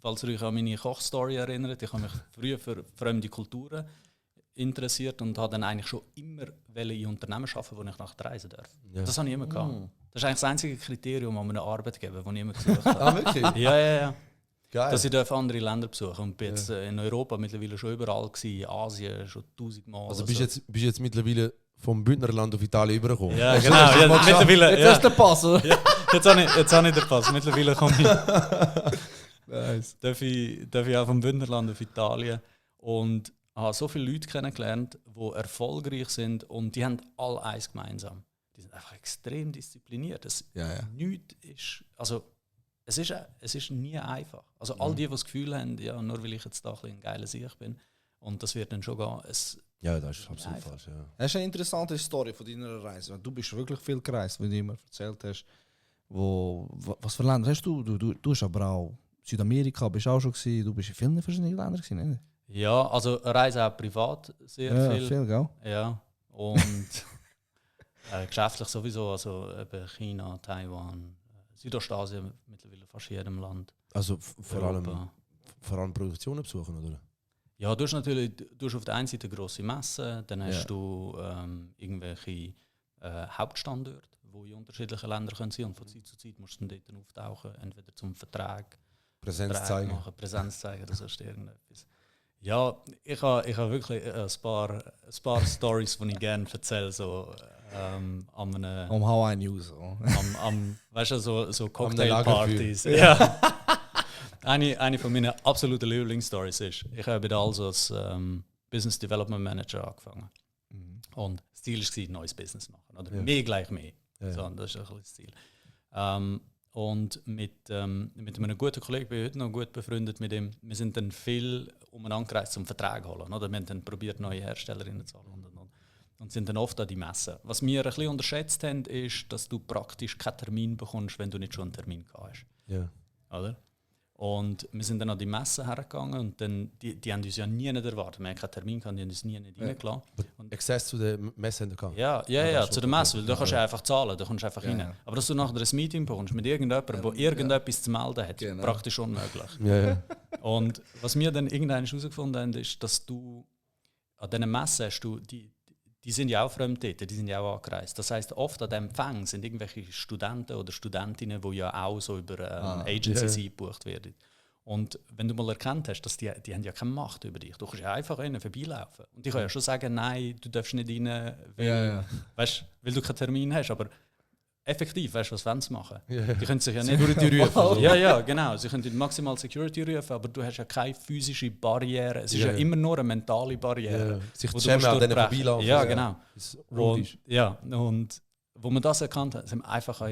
Falls ihr euch an meine Kochstory erinnert, ich habe mich früher für fremde Kulturen interessiert und habe dann eigentlich schon immer in Unternehmen arbeiten, wo ich nachher reisen darf. Ja. Das habe ich immer gehabt. Das ist eigentlich das einzige Kriterium an einem Arbeitgeber, das ich immer gesucht habe. Ah, wirklich? Ja. Geil. Dass ich andere Länder besuchen und bin jetzt in Europa mittlerweile schon überall gewesen, in Asien schon 1000 Mal. Also bist du jetzt mittlerweile vom Bündnerland auf Italien übergekommen? Ja, genau. Ja, mittlerweile, Jetzt ja. hast du den Pass, oder? Ja, jetzt habe ich den Pass. Mittlerweile komme ich, Nice. darf ich auch vom Bündnerland auf Italien und habe so viele Leute kennengelernt, die erfolgreich sind und die haben alle eins gemeinsam. Die sind einfach extrem diszipliniert. Ja. Nichts ist, also es ist nie einfach. Also all die das Gefühl haben, ja, nur weil ich jetzt da ein bisschen ein geiler Sieg bin und das wird dann schon gehen. Ja, das ist absolut falsch. Ja. Das ist eine interessante Story von deiner Reise. Du bist wirklich viel gereist, wie du immer erzählt hast. Was für Länder hast du? Du hast aber auch Südamerika, bist auch schon gewesen. Du bist in vielen verschiedenen Ländern gewesen, nicht? Ja, also reise auch privat sehr Ja, viel. viel, gell? Ja, und geschäftlich sowieso, also eben China, Taiwan, Südostasien, mittlerweile fast in jedem Land. Also vor Europa. allem Produktionen besuchen, oder? Ja, du hast auf der einen Seite grosse Messen, dann hast du irgendwelche Hauptstandorte, wo in unterschiedlichen Ländern sein können. Und von Zeit zu Zeit musst du dann dort auftauchen, entweder zum Vertrag machen, Präsenz zeigen oder sonst irgendetwas. Ja, ich habe wirklich ein paar Storys, die ich gerne erzähle, so an einem... Hawaii News. Weißt du, so Am Cocktailpartys. Ja. Eine von meinen absoluten Lieblingsstories ist, ich habe da also als Business Development Manager angefangen. Und das Ziel war, ein neues Business machen. Oder mehr gleich mehr. Ja. So, das ist ein bisschen das Ziel. Und mit einem guten Kollegen, bin ich heute noch gut befreundet mit ihm, wir sind dann viel umeinander gereist zum Vertrag holen. Oder? Wir haben dann probiert, neue Herstellerinnen zu holen und sind dann oft an die Messen. Was wir ein bisschen unterschätzt haben, ist, dass du praktisch keinen Termin bekommst, wenn du nicht schon einen Termin gehabt hast. Ja. Oder? Und wir sind dann an die Messe hergegangen und dann, die haben uns ja nie nicht erwartet. Wir haben keinen Termin gehabt, die haben uns nie nicht reingelassen. Und Access zu der Messe haben wir gehabt? Ja, zu der Messe, weil da kannst du einfach zahlen, da kommst du einfach rein. Ja. Aber dass du nachher ein Meeting bekommst mit irgendjemandem, der irgendetwas zu melden hat, Genau. praktisch unmöglich. Ja. Und was wir dann irgendwann herausgefunden haben, ist, dass du an diesen Messen hast, die sind ja auch fremd dort, die sind ja auch angereist. Das heisst, oft an diesem Empfang sind irgendwelche Studenten oder Studentinnen, die ja auch so über Agencies eingebucht werden. Und wenn du mal erkannt hast, dass die haben ja keine Macht über dich, du kannst ja einfach innen vorbeilaufen. Und ich kann ja schon sagen, nein, du darfst nicht rein, weil, weißt, weil du keinen Termin hast. Aber effektiv, weißt du, was wollen sie machen? Ja. Die können sich ja nicht... Security rufen. So. Ja, genau. Sie können maximal Security rufen, aber du hast ja keine physische Barriere. Es ist ja immer nur eine mentale Barriere. Ja. Sich wo zu du schämen, an musst denen durchbrechen. vorbeilaufen. Ja, genau. Das ist Und, rudisch. und wo wir das erkannt haben, sind wir einfach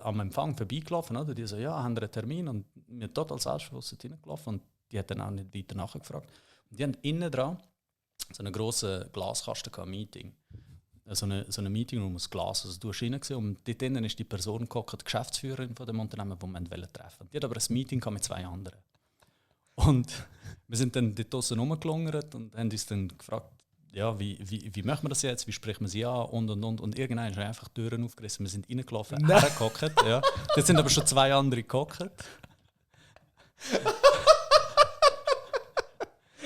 am Empfang vorbeigelaufen. Oder? Die so, ja, haben einen Termin und wir total selbstbewusst reingelaufen und die hat dann auch nicht weiter nachgefragt. Und die haben innen dran so einen grossen Glaskasten gehabt, Meeting. So eine Meetingroom aus Glas. Also du hast reingesehen und dort drinnen ist die Person gehockt, die Geschäftsführerin von dem Unternehmen, das wir treffen wollten. Die hat aber ein Meeting mit 2 anderen. Und wir sind dann dort draussen rumgelungert und haben uns dann gefragt, ja, wie machen wir das jetzt, wie sprechen wir sie an und. Und irgendwann haben einfach die Türen aufgerissen, wir sind reingelaufen, hergehockt. Ja. Dort sind aber schon 2 andere gehockt.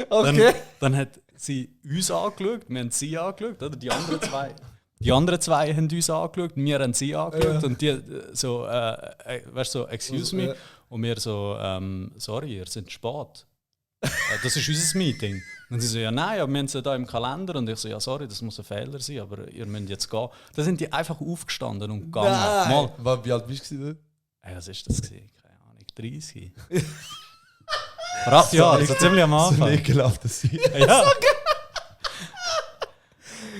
Okay. Dann hat sie uns angeschaut, wir haben sie angeschaut, oder? Die anderen zwei haben uns angeschaut, wir haben sie angeschaut und die so, weißt du, so, excuse me, und wir so, sorry, ihr seid spät. Das ist unser Meeting. Und sie so, ja nein, aber wir haben es ja da im Kalender. Und ich so, ja sorry, das muss ein Fehler sein, aber ihr müsst jetzt gehen. Da sind die einfach aufgestanden und gegangen. Mal. Wie alt bist du? Hey, was ist das gewesen? Keine Ahnung, 30. Vor 8 Jahren, also ziemlich am So Anfang. ein ekelhafter Sein. Ja.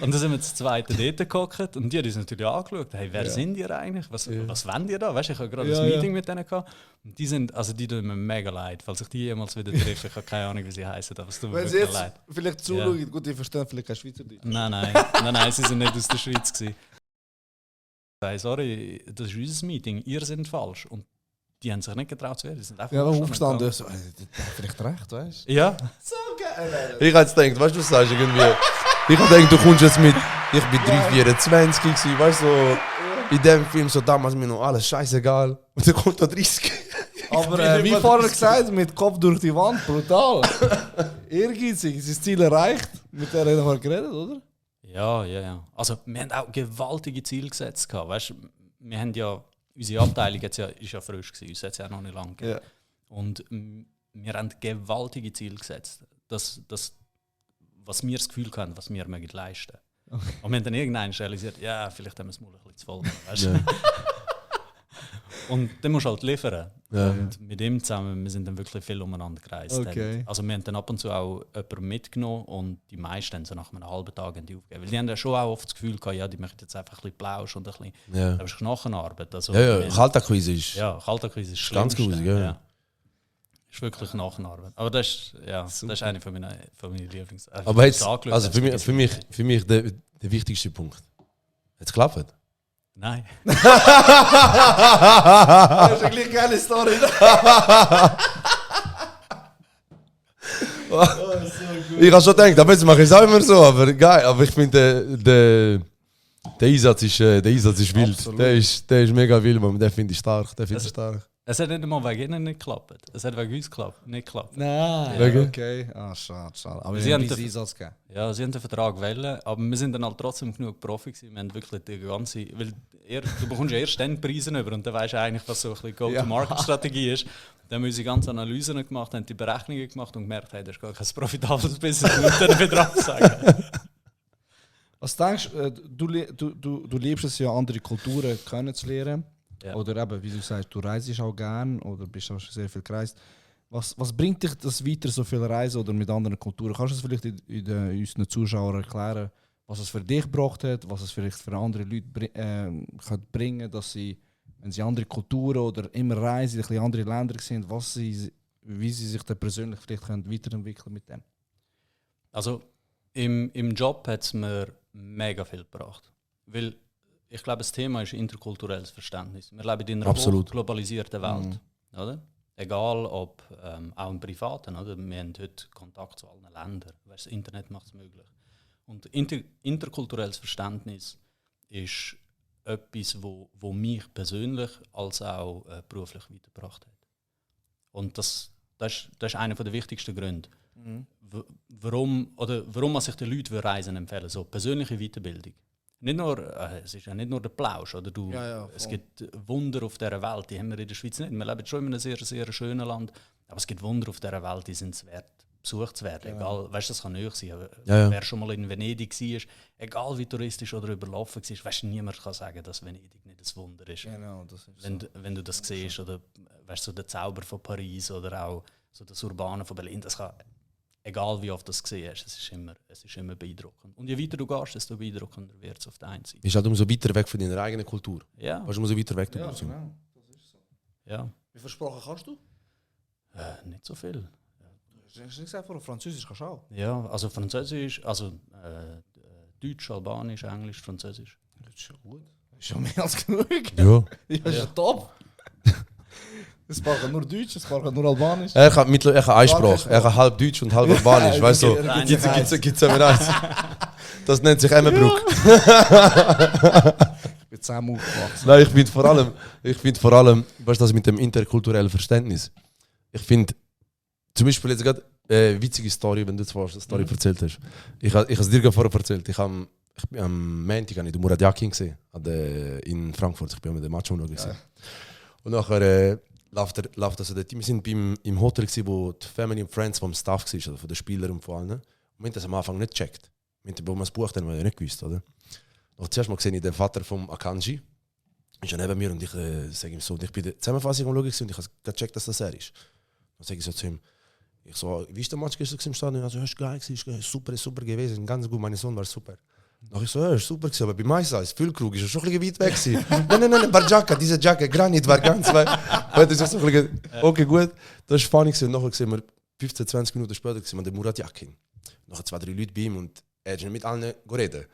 Und dann sind wir zu zweiten dort gehockt und die haben uns natürlich angeschaut. Hey, wer sind ihr eigentlich? Was wollt ihr da? Weißt du, ich habe gerade ein Meeting mit denen gehabt. Und die tun mir mega leid. Falls ich die jemals wieder treffe, ich habe keine Ahnung, wie sie heißen, aber es tut mir Wenn sie wirklich jetzt leid. vielleicht zuschauen, gut, die verstehen vielleicht kein Schweizerdeutsch. Nein, sie sind nicht aus der Schweiz gewesen. Hey, sorry, das ist unser Meeting, ihr seid falsch. Und die haben sich nicht getraut zu werden. Die sind einfach Ja, aufgestanden. So, der hat vielleicht recht, weißt du? Ja. So geil. Ich habe jetzt gedacht, weißt du, was du sagst irgendwie? Ich habe gedacht, du kommst jetzt mit, ich bin 3,24 gewesen, weißt du, so, in dem Film, so damals mir noch alles scheißegal. Und dann kommt da 30. Aber wie vorher gesagt, mit Kopf durch die Wand, brutal. Ehrgeizig, sein Ziel erreicht. Mit der haben wir geredet, oder? Ja. Also, wir haben auch gewaltige Ziele gesetzt. Weißt du, wir haben ja, unsere Abteilung ist ja frisch gewesen, uns hat es ja noch nicht lange gegeben. Ja. Und wir haben gewaltige Ziele gesetzt. Was wir das Gefühl haben, was wir leisten mögen. Okay. Und wir haben dann irgendwann realisiert, ja, vielleicht haben wir es mal ein bisschen zu voll. Weißt du? Ja. Und dann musst du halt liefern. Ja. Und mit ihm zusammen, wir sind dann wirklich viel umeinander gereist. Okay. Also wir haben dann ab und zu auch jemanden mitgenommen und die meisten haben so nach einem halben Tag die aufgegeben. Weil die haben ja schon auch oft das Gefühl gehabt, ja, die möchten jetzt einfach ein bisschen plauschen und ein bisschen, Ja. aber es ist Knochenarbeit. Also, Kaltakquise ist. Ja, Kaltakquise ist Ganz Schlimmste. grusig, ja. Ist wirklich Knochenarbeit. Aber das ist eine von meinen Lieblings. Aber jetzt, also für mich der wichtigste Punkt. Hat es geklappt? Nein. Das ist eine geile Story. Ich habe schon gedacht, aber jetzt mache ich es auch immer so, aber geil. Aber ich finde, der Einsatz ist wild. Absolut. Der ist mega wild, man. Den finde ich stark. Es hat nicht einmal wegen ihnen nicht geklappt. Es hat wegen uns nicht geklappt. Nein, Wegen? okay. Ah, schade. Aber Sie wir haben haben den- diesen Einsatz gegeben. Ja, sie haben den Vertrag wählen, aber wir sind dann halt trotzdem genug Profi gewesen. Wir haben wirklich die ganze... Weil du bekommst ja erst dann Preise über und dann weißt du eigentlich, was so ein bisschen Go-to-Market-Strategie ist. Dann haben wir unsere ganzen Analysen gemacht, haben die Berechnungen gemacht und gemerkt, hey, das ist gar kein profitables Business, muss dann wieder absagen. Was denkst du, du liebst es ja, andere Kulturen kennenzulernen. Ja. Oder eben, wie du sagst, du reist auch gern oder bist auch schon sehr viel gereist. Was bringt dich das weiter, so viel Reisen oder mit anderen Kulturen? Kannst du es vielleicht unseren Zuschauern erklären, was es für dich gebracht hat, was es vielleicht für andere Leute kann bringen, dass sie, wenn sie andere Kulturen oder immer reisen, in ein bisschen andere Länder sind, wie sie sich dann persönlich vielleicht können weiterentwickeln mit dem? Also im Job hat es mir mega viel gebracht. Weil ich glaube, das Thema ist interkulturelles Verständnis. Wir leben in einer Absolut. globalisierten Welt. Oder? Egal ob auch im Privaten. Oder? Wir haben heute Kontakt zu allen Ländern. Das Internet macht es möglich. Und interkulturelles Verständnis ist etwas, wo mich persönlich als auch beruflich weitergebracht hat. Und das ist einer der wichtigsten Gründe. Warum sich die Leute reisen empfehlen, so persönliche Weiterbildung. Nicht nur, es ist ja nicht nur der Plausch, oder es gibt Wunder auf dieser Welt, die haben wir in der Schweiz nicht. Wir leben schon in einem sehr, sehr schönen Land, aber es gibt Wunder auf dieser Welt, die sind es wert, besucht zu werden. Egal, weißt, das kann nicht sein. Wer schon mal in Venedig war, egal wie touristisch oder überlaufen war, weißt, niemand kann sagen, dass Venedig nicht ein Wunder ist. Genau, das ist Wenn du das siehst, oder weißt, so der Zauber von Paris oder auch so das Urbane von Berlin, das kann, egal wie oft du das gesehen hast, es ist immer beeindruckend. Und je weiter du gehst, desto beeindruckender wird es auf der einen Seite. Bist halt umso weiter weg von deiner eigenen Kultur. Ja, Weißt du, umso weiter weg du Ja, bist. genau. Das ist so. ja. Wie viel Sprachen kannst du? Nicht so viel. Hast du nicht gesagt, vor Französisch kannst du auch? Ja, also Französisch, Deutsch, Albanisch, Englisch, Französisch. Das ist schon gut. Das ist schon mehr als genug. Ja. Ja, das ist ja top. Es sprachen nur Deutsch, es sprachen nur Albanisch. Er kann eine Sprache. Er kann halb Deutsch und halb Albanisch. Weißt du, Ja, gibt's immer eins. Das nennt sich Emmenbruck. Ich bin 10 Mal aufgewachsen. Nein, ich finde vor allem, weißt du, das mit dem interkulturellen Verständnis. Ich finde, zum Beispiel jetzt gerade witzige Story, wenn du jetzt eine Story erzählt hast. Ich habe es dir vorher erzählt. Ich bin am Montag den Murat Yakin gesehen, in Frankfurt. Ich bin mit dem Match gesehen. Und nachher läuft also der Team. Wir sind im Hotel gewesen, wo die Family und Friends vom Staff war, also von den Spielern und von allen. Wir haben das am Anfang nicht gecheckt. Wir haben das Buch dann nicht gewusst, oder? Noch zuerst mal gesehen, den Vater vom Akanji ist ja neben mir und ich sage ihm so, ich bin der Zusammenfassung am Schauen und ich habe gecheckt, dass das er ist. Dann sage ich so zu ihm, ich so, wie ist der Match gestern im Stadion? Also, ist geil, ist super gewesen, ganz gut, mein Sohn war super. Dann ich so, ja, ist super gewesen, aber bei Maisa, das Füllkrug, ist er schon ein bisschen weit weg gewesen. Nein, Barjaka, diese Jacke, Granit war ganz weit. Das ist so ein bisschen, okay, gut, das war funny gewesen. Und nachher sehen wir 15, 20 Minuten später gesehen wir den Murat Yakin. Nachher 2, 3 Leute bei ihm und er ist nicht mit allen reden.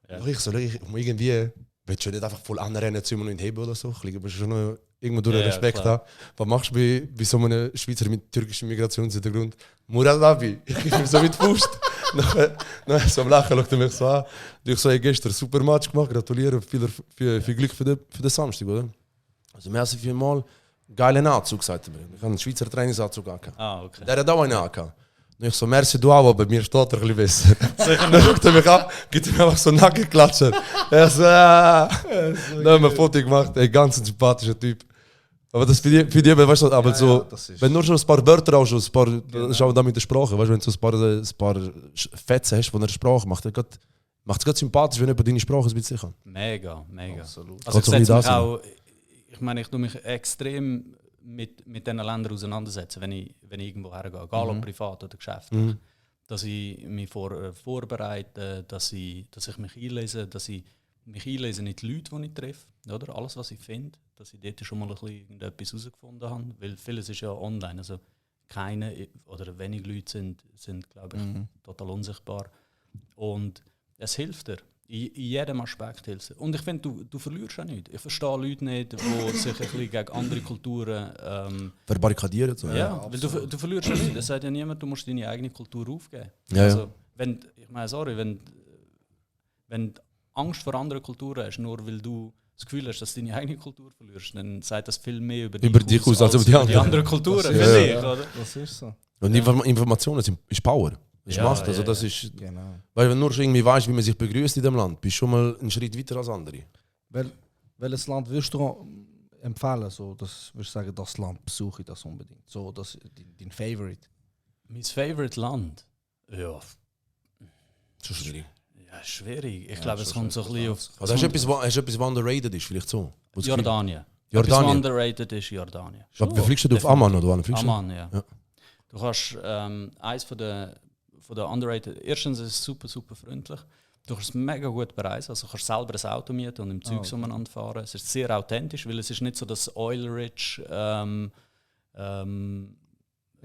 Ja. Und ich so, ich irgendwie, willst du nicht einfach voll anrennen zu ihm und ihn heben oder so? Ich muss schon noch irgendwo durch Respekt haben. Was machst du bei so einem Schweizer mit türkischem Migrationshintergrund? Murat Abi, ich gebe ihm so mit Faust. Nachher so am Lachen schaut er mich so an. Ich so, gestern super Match gemacht, gratuliere, viel Glück für den Samstag, oder? Also mehr als 4 Mal geilen Anzug, sagt er mir. Ich habe einen Schweizer Trainingsanzug angehabt. Okay. Der hat auch einen angehabt. Und ich so, merci du auch, aber mir steht er ein bisschen besser. Dann schaut er mich an, gibt mir einfach so einen Nackenklatscher. Er so, Dann haben wir ein Foto gemacht, ein ganz sympathischer Typ. Aber das für die weißt du, aber ja, so, wenn du nur schon ein paar Wörter auch schon, ein paar, das ist auch damit der Sprache, weißt du, wenn du so ein paar Fetzen hast von der Sprache, macht es gerade sympathisch, wenn jemand deine Sprache ein bisschen kann. Mega. Absolut. Also ich setze mich auch, ich meine, ich tue mich extrem mit diesen Ländern auseinandersetzen, wenn ich irgendwo hergehe, egal ob privat oder geschäftlich. Dass ich mich vorbereite, dass ich mich einlese, in die Leute, die ich treffe. Oder? Alles, was ich finde, dass ich dort schon mal ein bisschen irgendetwas herausgefunden habe. Weil vieles ist ja online. Also keine oder wenige Leute sind glaube ich, total unsichtbar. Und es hilft dir. In jedem Aspekt hilft es. Und ich finde, du verlierst ja nichts. Ich verstehe Leute nicht, die sich ein bisschen gegen andere Kulturen verbarrikadieren. So. Ja, weil du verlierst ja nichts. Es sagt ja niemand, du musst deine eigene Kultur aufgeben. Ja, also, wenn du Angst vor anderen Kulturen hast, nur weil du das Gefühl hast, dass du deine eigene Kultur verlierst, dann sagt das viel mehr über dich aus als über die anderen Kulturen. Das ist so. Und Informationen ist Power. Das ist Macht. Also das ist, genau. Weil wenn du nur schon irgendwie weißt, wie man sich begrüßt in dem Land, bist du schon mal einen Schritt weiter als andere. Welches Land würdest du empfehlen? So, das würdest du sagen, das Land besuche ich das unbedingt. So, das dein Favorite. Mein Favorite Land? Ja. Schon schwierig. Ja, schwierig. Ich glaube, es kommt so ein bisschen auf... Also hast du etwas, was underrated ist, vielleicht so? Jordanien. Etwas underrated ist Jordanien. Wie fliegst du auf Amman oder wann fliegst du? Amman, ja. Du kannst eins von der underrated... Erstens ist es super, super freundlich. Du kannst es mega gut bereisen. Also du kannst selber ein Auto mieten und im Zeug umeinander fahren. Es ist sehr authentisch, weil es ist nicht so das Oil-rich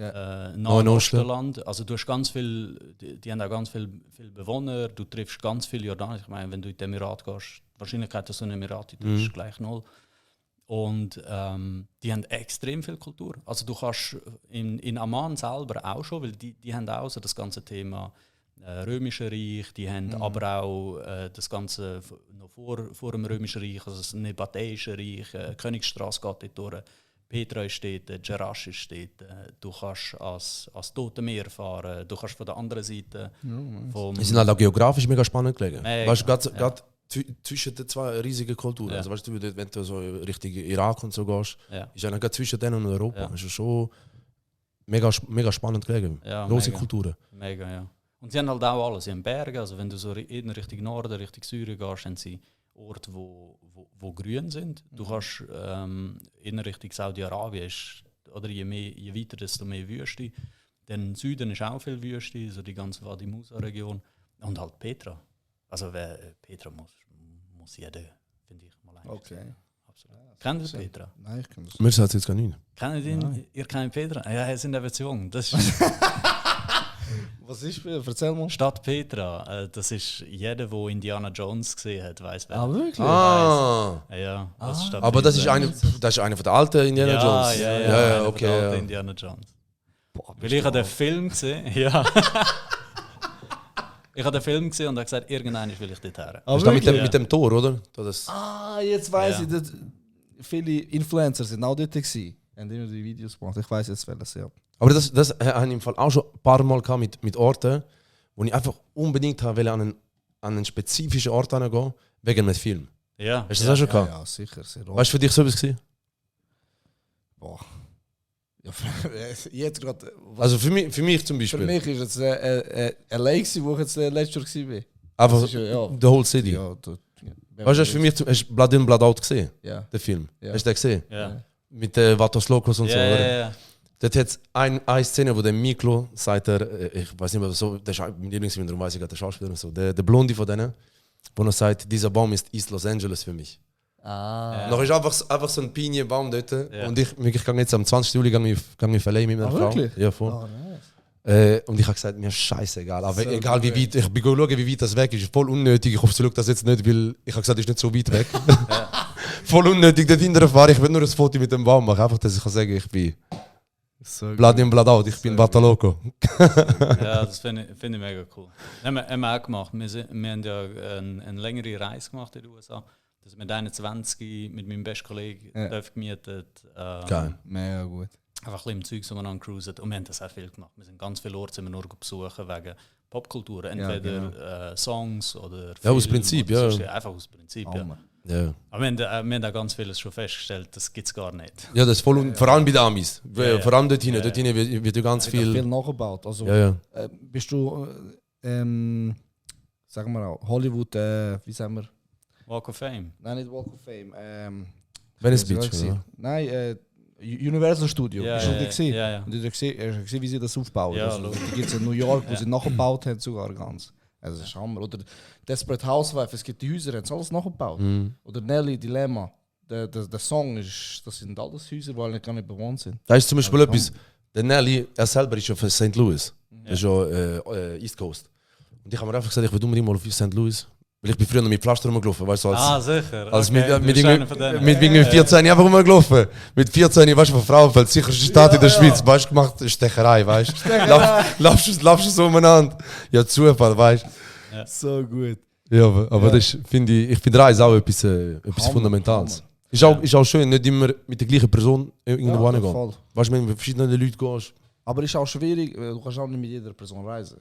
Nahostenland. Also du hast ganz viel, die haben auch ganz viele Bewohner, du triffst ganz viele Jordanier. Ich meine, wenn du in die Emirat gehst, die Wahrscheinlichkeit, dass du in Emirati triffst, ist gleich 0. Und die haben extrem viel Kultur. Also du kannst in Amman selber auch schon, weil die haben auch so das ganze Thema Römische Reich, die haben aber auch das Ganze noch vor dem Römischen Reich, also das Nebatäische Reich, Königsstraße geht dort durch. Petra ist dort, Jerash ist dort. Du kannst als Tote Meer fahren, du kannst von der anderen Seite. Die sind halt auch geografisch mega spannend gelegen. Weißt du, gerade zwischen den zwei riesigen Kulturen. Also, weißt du, wenn du so Richtung Irak und so gehst, ist ja gerade zwischen denen und Europa. Das ist schon mega spannend gelegen. Große Kulturen. Mega, ja. Und sie haben halt auch alles. Sie haben Berge, also wenn du so in Richtung Norden, Richtung Süden gehst, haben sie Orte, wo grün sind. Du kannst in Richtung Saudi-Arabien, oder je weiter, desto mehr Wüste. Dann Süden ist auch viel Wüste, so die ganze Wadi Musa-Region. Und halt Petra. Also Petra muss jeder, finde ich, mal eigentlich. Okay. Absolut. Kennt ihr Petra? Nein, ich kenne das. Mir sagt es jetzt gar nicht. Kennt ihr ihn? Ihr kennt Petra? Ja, sind eben zu jung. Das ist Was ist für? Erzähl mal. Stadt Petra, das ist jeder, der Indiana Jones gesehen hat, weiß wer. Ah, wirklich? Ja, das ist Stadt aber Petra. das ist einer von den alten Indiana Jones. Ja, okay. Der alte Indiana Jones. Boah, weil ich habe den Film gesehen, ja. Ich habe den Film gesehen und habe gesagt, irgendwann will ich dort her. Das ist mit dem Tor, oder? Jetzt weiss ich, dass viele Influencer sind auch dort gewesen. Haben immer die Videos gemacht. Ich weiss jetzt welches, ja. Aber das habe ich im Fall auch schon ein paar Mal mit Orten, wo ich einfach unbedingt wollte an einen spezifischen Ort gehen, wegen einem Film. Ja. Hast du das auch schon gehabt? Ja, sicher. Sehr weißt du, für dich so etwas gewesen? Boah. Jetzt gerade. Also für mich zum Für Beispiel. mich ist es LA, wo ich jetzt letztes Jahr war. Einfach Das ist ja- The Whole City. Ja, Weißt du, für mich, hast du Blood In, Blood Out gesehen? Ja. Den Film. Ja. Hast du den gesehen? Ja. Mit Vatos Locos und so, Ja, oder? ja, ja. Dort hat es eine Szene, wo der Miklo sagt, ich weiß nicht mehr, so, der ist mein Lieblingsfilm, darum weiß ich gerade, der Schauspieler und so, der Blondie von denen, wo er sagt, dieser Baum ist East Los Angeles für mich. Ah. Noch ist einfach so ein Pinienbaum dort Ja. und ich gehe jetzt am 20. Juli verleihen mit meiner Frau. wirklich? Ja, voll. Ah, nice. Und ich habe gesagt, mir ist scheißegal, aber So egal wie gut. weit, ich bin schauen, wie weit das weg ist, voll unnötig, ich hoffe, sie schaut das jetzt nicht, weil ich habe gesagt, es ist nicht so weit weg. Voll unnötig, dort hinterher fahren, ich will nur ein Foto mit dem Baum machen, einfach, dass ich kann sagen, ich bin So Blood In, Blood Out, ich bin Vataloco. Ja, das finde ich mega cool. Haben wir auch gemacht. Wir haben ja eine längere Reise gemacht in den USA. Das mit 21 mit meinem besten Kollegen Ja. gemietet. Geil. Mega gut. Einfach ein bisschen im Zeug umeinander cruisen. Und wir haben das auch viel gemacht. Wir sind ganz viele Orte nur besuchen wegen Popkultur. Entweder Songs oder Ja, aus Film Prinzip, oder ja. sonst. Einfach aus Prinzip, ja. Hammer. Ja. Aber wir haben auch ganz vieles schon festgestellt, das gibt es gar nicht. Ja, das ist voll, vor allem bei den Amis. Ja. Vor allem dort Ja. hinten wird ja ganz Viel viel. nachgebaut. Also, Ja, ja. bist du, sagen wir auch, Hollywood, wie sagen wir? Walk of Fame. Nein, nicht Walk of Fame. Venice wie Beach, soll ich oder? sagen? Nein, Universal Studio. Ja, Bist du ja, die gesehen? ja, ja. Und du hast gesehen, wie sie das aufbauen. Ja, also, logisch. die gibt es in New York, wo Ja. sie nachgebaut haben, sogar ganz. Also, das ist Hammer. Oder Desperate Housewives, es gibt die Häuser, haben sie alles nachgebaut. Mhm. Oder Nelly Dilemma. Der Song, das sind alles Häuser, die gar nicht bewohnt sind. Da ist zum Beispiel Ja, etwas. Der Nelly, er selber ist ja von St. Louis. Das ist ja East Coast. Und ich habe mir einfach gesagt, ich will unbedingt mal auf St. Louis. Weil ich bin früher noch mit Pflaster rumgelaufen, weißt du, als, Sicher. als Okay, mit, du mit, bist einer von irgendwie, denen. mit irgendwie 14 einfach rumgelaufen. Mit 14, weißt du, von Frauenfeld, sicherste Stadt in der Schweiz, weißt du, gemacht Stecherei, weißt du. Laufst du so umeinander. Ja, Zufall, weißt du. So gut. Ja, aber das finde ich finde Reise auch etwas Hammer, Fundamentales. Hammer. Ist auch schön, nicht immer mit der gleichen Person irgendwo Ja, hingehen. voll. Weißt du, wenn du mit verschiedenen Leuten gehst. Aber es ist auch schwierig, du kannst auch nicht mit jeder Person reisen.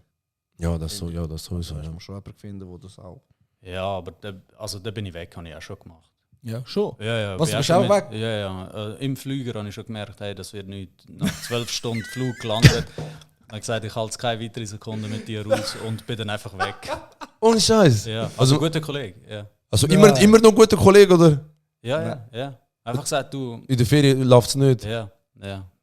Ja, das so, das sowieso. Du Ja. musst schon jemanden finden, der das auch. Ja, aber da bin ich weg, habe ich auch schon gemacht. Ja, schon. Ja, ja. Was, bin bist schon du auch weg? Ja, ja. Im Flüger habe ich schon gemerkt, hey, das wird nicht nach 12 Stunden Flug gelandet. Ich habe gesagt, ich halte keine weitere Sekunde mit dir aus und bin dann einfach weg. Ohne Scheiß. Ja, also Also- ein guter Kollege. Ja, Also Nein. immer noch ein guter Kollege, oder? ja. Einfach gesagt, du. In der Ferien läuft es nicht. Ja.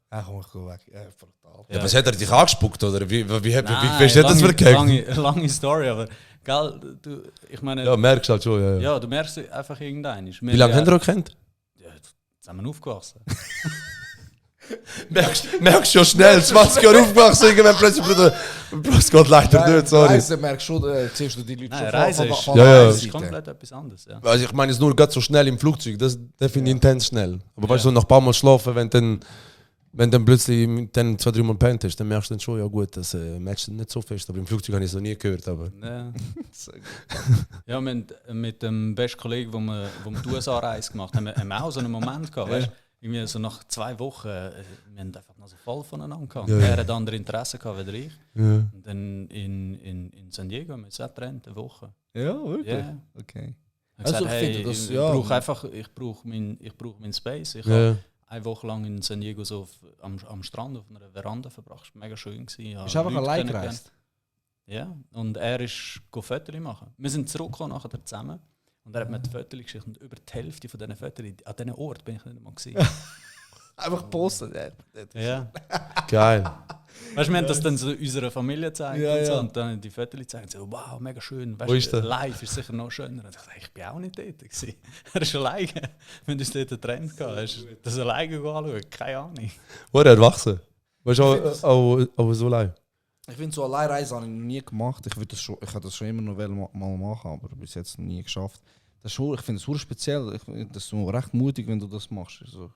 Ach, komm, ich geh weg. Ja, brutal. Ja, was hat er dich angespuckt, oder? Wie Nein, hast du das verkackt? lange Story, aber gell, du, ich meine, Ja, merkst halt schon, ja. ja, du merkst einfach irgendein. Wie lange habt ihr euch gekannt? Ja, zusammen aufgewachsen. Merkst schon schnell, 20 Jahre aufgewachsen, irgendwann plötzlich, Bruder, es geht leider nicht, sorry. Reisen merkst du schon, siehst du die Leute Nein, schon Reise ist, Ja, ja. Reise ist komplett etwas anderes. Ja. Also ich meine es nur ganz so schnell im Flugzeug, das finde ich intens schnell. Aber weißt du, so nach ein paar Mal schlafen, wenn dann plötzlich mit den 2-3 Mal pennt hast, dann merkst du dann schon, ja gut, das matcht nicht so fest. Aber im Flugzeug habe ich es noch nie gehört. Aber Ja. Ja, wir haben mit dem besten Kollegen, wo wir die USA-Reise gemacht haben, haben wir auch so einen Moment gehabt. Weißt? Irgendwie so nach 2 Wochen, wir haben einfach noch so voll voneinander gehabt. Ja, ja. Er hat andere Interessen gehabt als ich. ja. Und dann in San Diego haben wir uns auch getrennt, eine Woche. Ja, wirklich? Ja. Okay. Ich habe Also, gesagt, ich hey, finde das, ich ja. brauche einfach, ich brauche mein Space. Ich Ja. habe eine Woche lang in San Diego so am Strand auf einer Veranda verbracht. Es war mega schön. Bist du einfach allein gereist? Ja, und er ist Fotos machen. Wir sind zurückgekommen nachher zusammen und er hat mir die Fotos geschickt und über die Hälfte von diesen Fotos, an diesen Ort bin ich nicht mal gesehen. Einfach posten. Ja. Geil. Weißt du, wir haben das dann so unserer Familie gezeigt Ja, und, so, ja. und dann die Fotos gezeigt und so, wow, mega schön. Wo ist Weißt du, der? live ist sicher noch schöner. Und ich dachte, ich bin auch nicht dort gewesen. Er ist alleine. Wir haben uns dort getrennt gehabt. Hast du das alleine anschauen? Keine Ahnung. Wo er hat wachsen. Weißt du, auch so allein. Ich finde, so Alleinreise habe ich noch nie gemacht. Ich hätte das schon immer noch mal machen, aber bis jetzt nie geschafft. Das ist, ich finde es super speziell. Ich finde das so recht mutig, wenn du das machst. Also,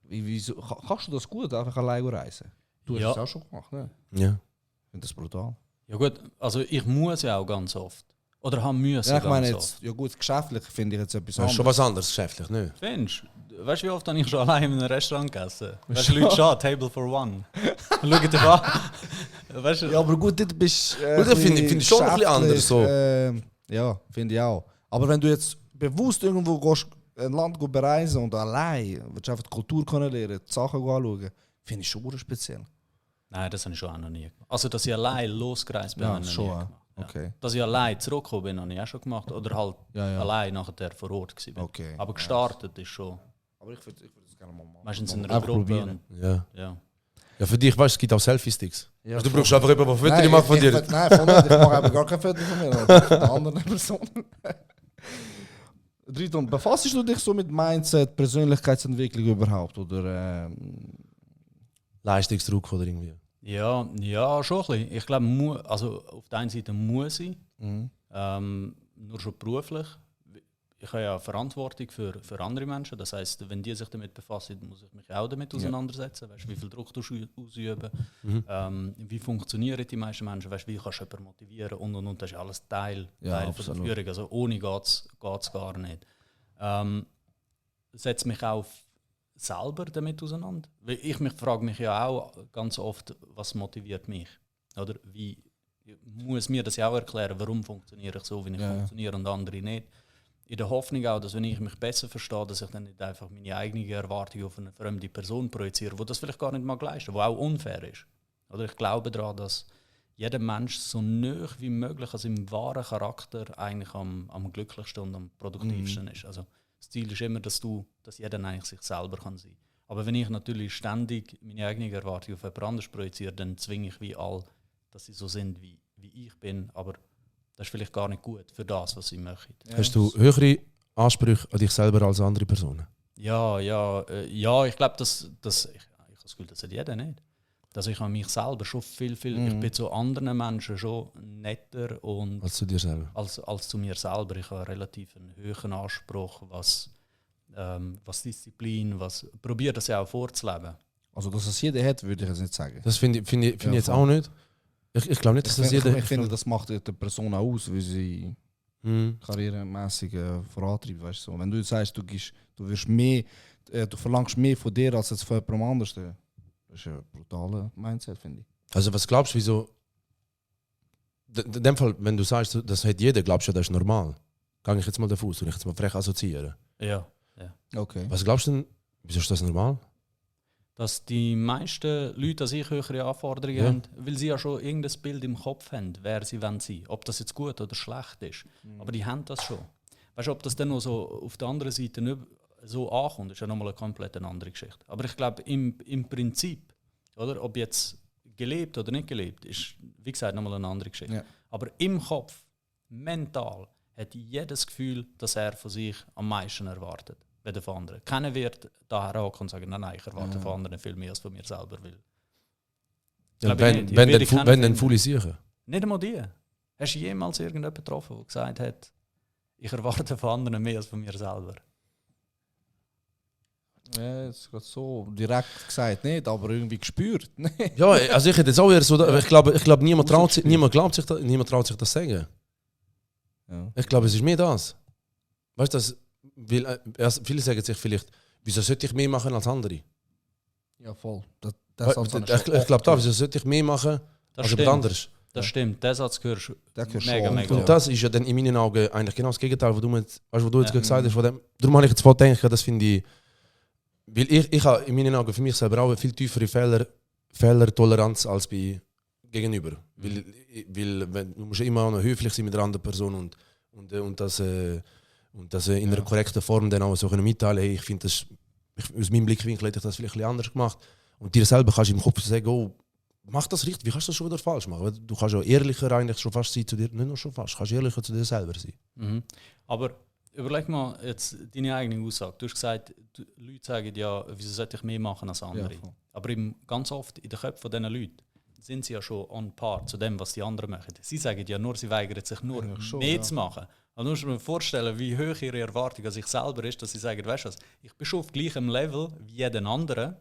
wieso, kannst du das gut, einfach alleine reisen? Du hast Ja. es auch schon gemacht, ne? Ja. Ich finde das brutal. Ja gut, also ich muss ja auch ganz oft. Oder haben müssen Ja, ich meine ganz jetzt, oft. ja gut, geschäftlich finde ich jetzt etwas Das ist schon anderes. was anderes, geschäftlich, nicht? Findest du? Weißt du, wie oft habe ich schon allein in einem Restaurant gegessen? Weißt du, Leute schon, Table for One. Schau dir an. Weißt du? Ja, aber gut, dort bist du. Gut, das finde ich schon ein bisschen anders so. Ja, finde ich auch. Aber wenn du jetzt bewusst irgendwo gehst, ein Land bereisen und allein willst du einfach die Kultur kennenlernen, die Sachen anschauen, Finde ich schon speziell. Nein, das habe ich schon auch noch nie gemacht. Also, dass ich allein losgereist bin, Ja, habe ich noch schon, nie ja. gemacht. Ja. Okay. Dass ich allein zurückgekommen bin, habe ich auch schon gemacht. Oder halt Ja. allein nachher vor Ort gewesen bin. Okay. Aber gestartet ist schon Aber ich würde das gerne mal machen. meistens in einer Einfach Gruppe. probieren. Und, Ja. ja. Ja, für dich, weißt du, es gibt auch Selfie-Sticks. Ja, Also, du voll. brauchst einfach jemanden, der Fotos Nein, macht von ich- dir. Nein, von nicht. Ich mache eben gar kein Foto von mir, aber von der anderen Person. Driton, befasst du dich so mit Mindset, Persönlichkeitsentwicklung überhaupt? Oder, Leistungsdruck oder irgendwie. Ja, ja, schon ein bisschen. Ich glaube, also auf der einen Seite muss ich, nur schon beruflich. Ich habe ja Verantwortung für andere Menschen. Das heisst, wenn die sich damit befassen, muss ich mich auch damit auseinandersetzen. Weißt, wie viel Druck du ausüben, wie funktionieren die meisten Menschen, weißt, wie kannst du jemanden motivieren und. Das ist alles Teil von der absolut. Führung. Also ohne geht es gar nicht. Setze mich auch selber damit auseinander. Weil ich frage mich ja auch ganz oft, was motiviert mich? Oder wie muss mir das ja auch erklären, warum funktioniere ich so, wie ich funktioniere und andere nicht? In der Hoffnung auch, dass wenn ich mich besser verstehe, dass ich dann nicht einfach meine eigenen Erwartungen auf eine fremde Person projiziere, die das vielleicht gar nicht mag leisten, die auch unfair ist. Oder ich glaube daran, dass jeder Mensch so nahe wie möglich an seinem wahren Charakter eigentlich am glücklichsten und am produktivsten ist. Also das Ziel ist immer, dass jeder eigentlich sich selber kann sein. Aber wenn ich natürlich ständig meine eigenen Erwartungen auf jemand anderes projiziere, dann zwinge ich wie alle, dass sie so sind, wie ich bin. Aber das ist vielleicht gar nicht gut für das, was sie möchten. Hast du höhere Ansprüche an dich selber als andere Personen? Ja, ich glaube, ich habe das Gefühl, das hat jeder nicht. Dass ich an mich selber schon viel, ich bin zu anderen Menschen schon netter und Als zu dir selber? als zu mir selber. Ich habe relativ einen hohen Anspruch, was Disziplin, probiere das ja auch vorzuleben. also, dass es jeder hat, würde ich jetzt nicht sagen. Das finde ich jetzt voll. auch nicht. Ich glaube nicht, dass das jeder... Ich finde, das macht die Person auch aus, weil sie Mhm. karrieremäßig vorantreibt. Weißt du? Wenn du sagst, du wirst mehr, du verlangst mehr von dir als jetzt von jemandem anders, das ist ein brutaler Mindset, finde ich. Also was glaubst du, wieso... In dem Fall, wenn du sagst, das hat jeder, glaubst du, das ist normal. Gehe ich jetzt mal davon aus, wenn ich jetzt mal frech assoziieren. Ja. Okay. Was glaubst du denn, wieso ist das normal? Dass die meisten Leute an sich höhere Anforderungen haben, weil sie ja schon irgendein Bild im Kopf haben, wer sie sein wollen. Ob das jetzt gut oder schlecht ist. Aber die haben das schon. Weißt du, ob das dann noch so auf der anderen Seite nicht so ankommt, ist ja nochmal eine komplett andere Geschichte. Aber ich glaube, im Prinzip, oder, ob jetzt gelebt oder nicht gelebt, ist, wie gesagt, nochmal eine andere Geschichte. Ja. Aber im Kopf, mental, hat jeder das Gefühl, dass er von sich am meisten erwartet. Weder von anderen. Keiner wird daher auch und sagen, nein, ich erwarte von anderen viel mehr als von mir selber will. Ja, Glaube ich nicht. Ich wenn werde keinen dann finden. voll sicher. Nicht einmal die. Hast du jemals irgendjemanden getroffen, der gesagt hat, ich erwarte von anderen mehr als von mir selber? Ja, das ist gerade so direkt gesagt nicht, aber irgendwie gespürt. Ja, also ich hätte jetzt auch eher so... Ich glaube niemand traut sich das sagen. Ja. Ich glaube, es ist mehr das. Weißt du, viele sagen sich vielleicht, wieso sollte ich mehr machen als andere? Ja, voll. Ich glaube, wieso sollte ich mehr machen Das als jemand stimmt. anderes? Das stimmt, der Satz hörst du Der gehört mega, schon. mega. Und das ist ja dann in meinen Augen eigentlich genau das Gegenteil, was du jetzt gesagt hast. Darum habe ich jetzt voll gedacht, das finde ich... Weil ich habe in meinen Augen für mich selber auch eine viel tiefere Fehlertoleranz als bei gegenüber. Weil du musst immer auch noch höflich sein mit der anderen Person und das in einer korrekten Form dann auch so können mitteilen, hey, ich finde das, aus meinem Blickwinkel hätte ich das vielleicht ein bisschen anders gemacht. Und dir selber kannst du im Kopf sagen, oh, mach das richtig, wie kannst du das schon wieder falsch machen? Weil du kannst ja ehrlicher eigentlich schon fast sein zu dir, nicht nur schon fast, kannst ehrlicher zu dir selber sein. Mhm. Aber überleg mal jetzt deine eigene Aussage. Du hast gesagt, Leute sagen ja, wieso sollte ich mehr machen als andere? Ja, voll. Aber ganz oft in den Köpfen dieser Leute sind sie ja schon on par zu dem, was die anderen machen. Sie sagen ja nur, sie weigern sich nur Eigentlich schon, mehr ja. zu machen. Und du musst mir vorstellen, wie hoch ihre Erwartung an sich selber ist, dass sie sagen, weißt du was, ich bin schon auf gleichem Level wie jeden anderen,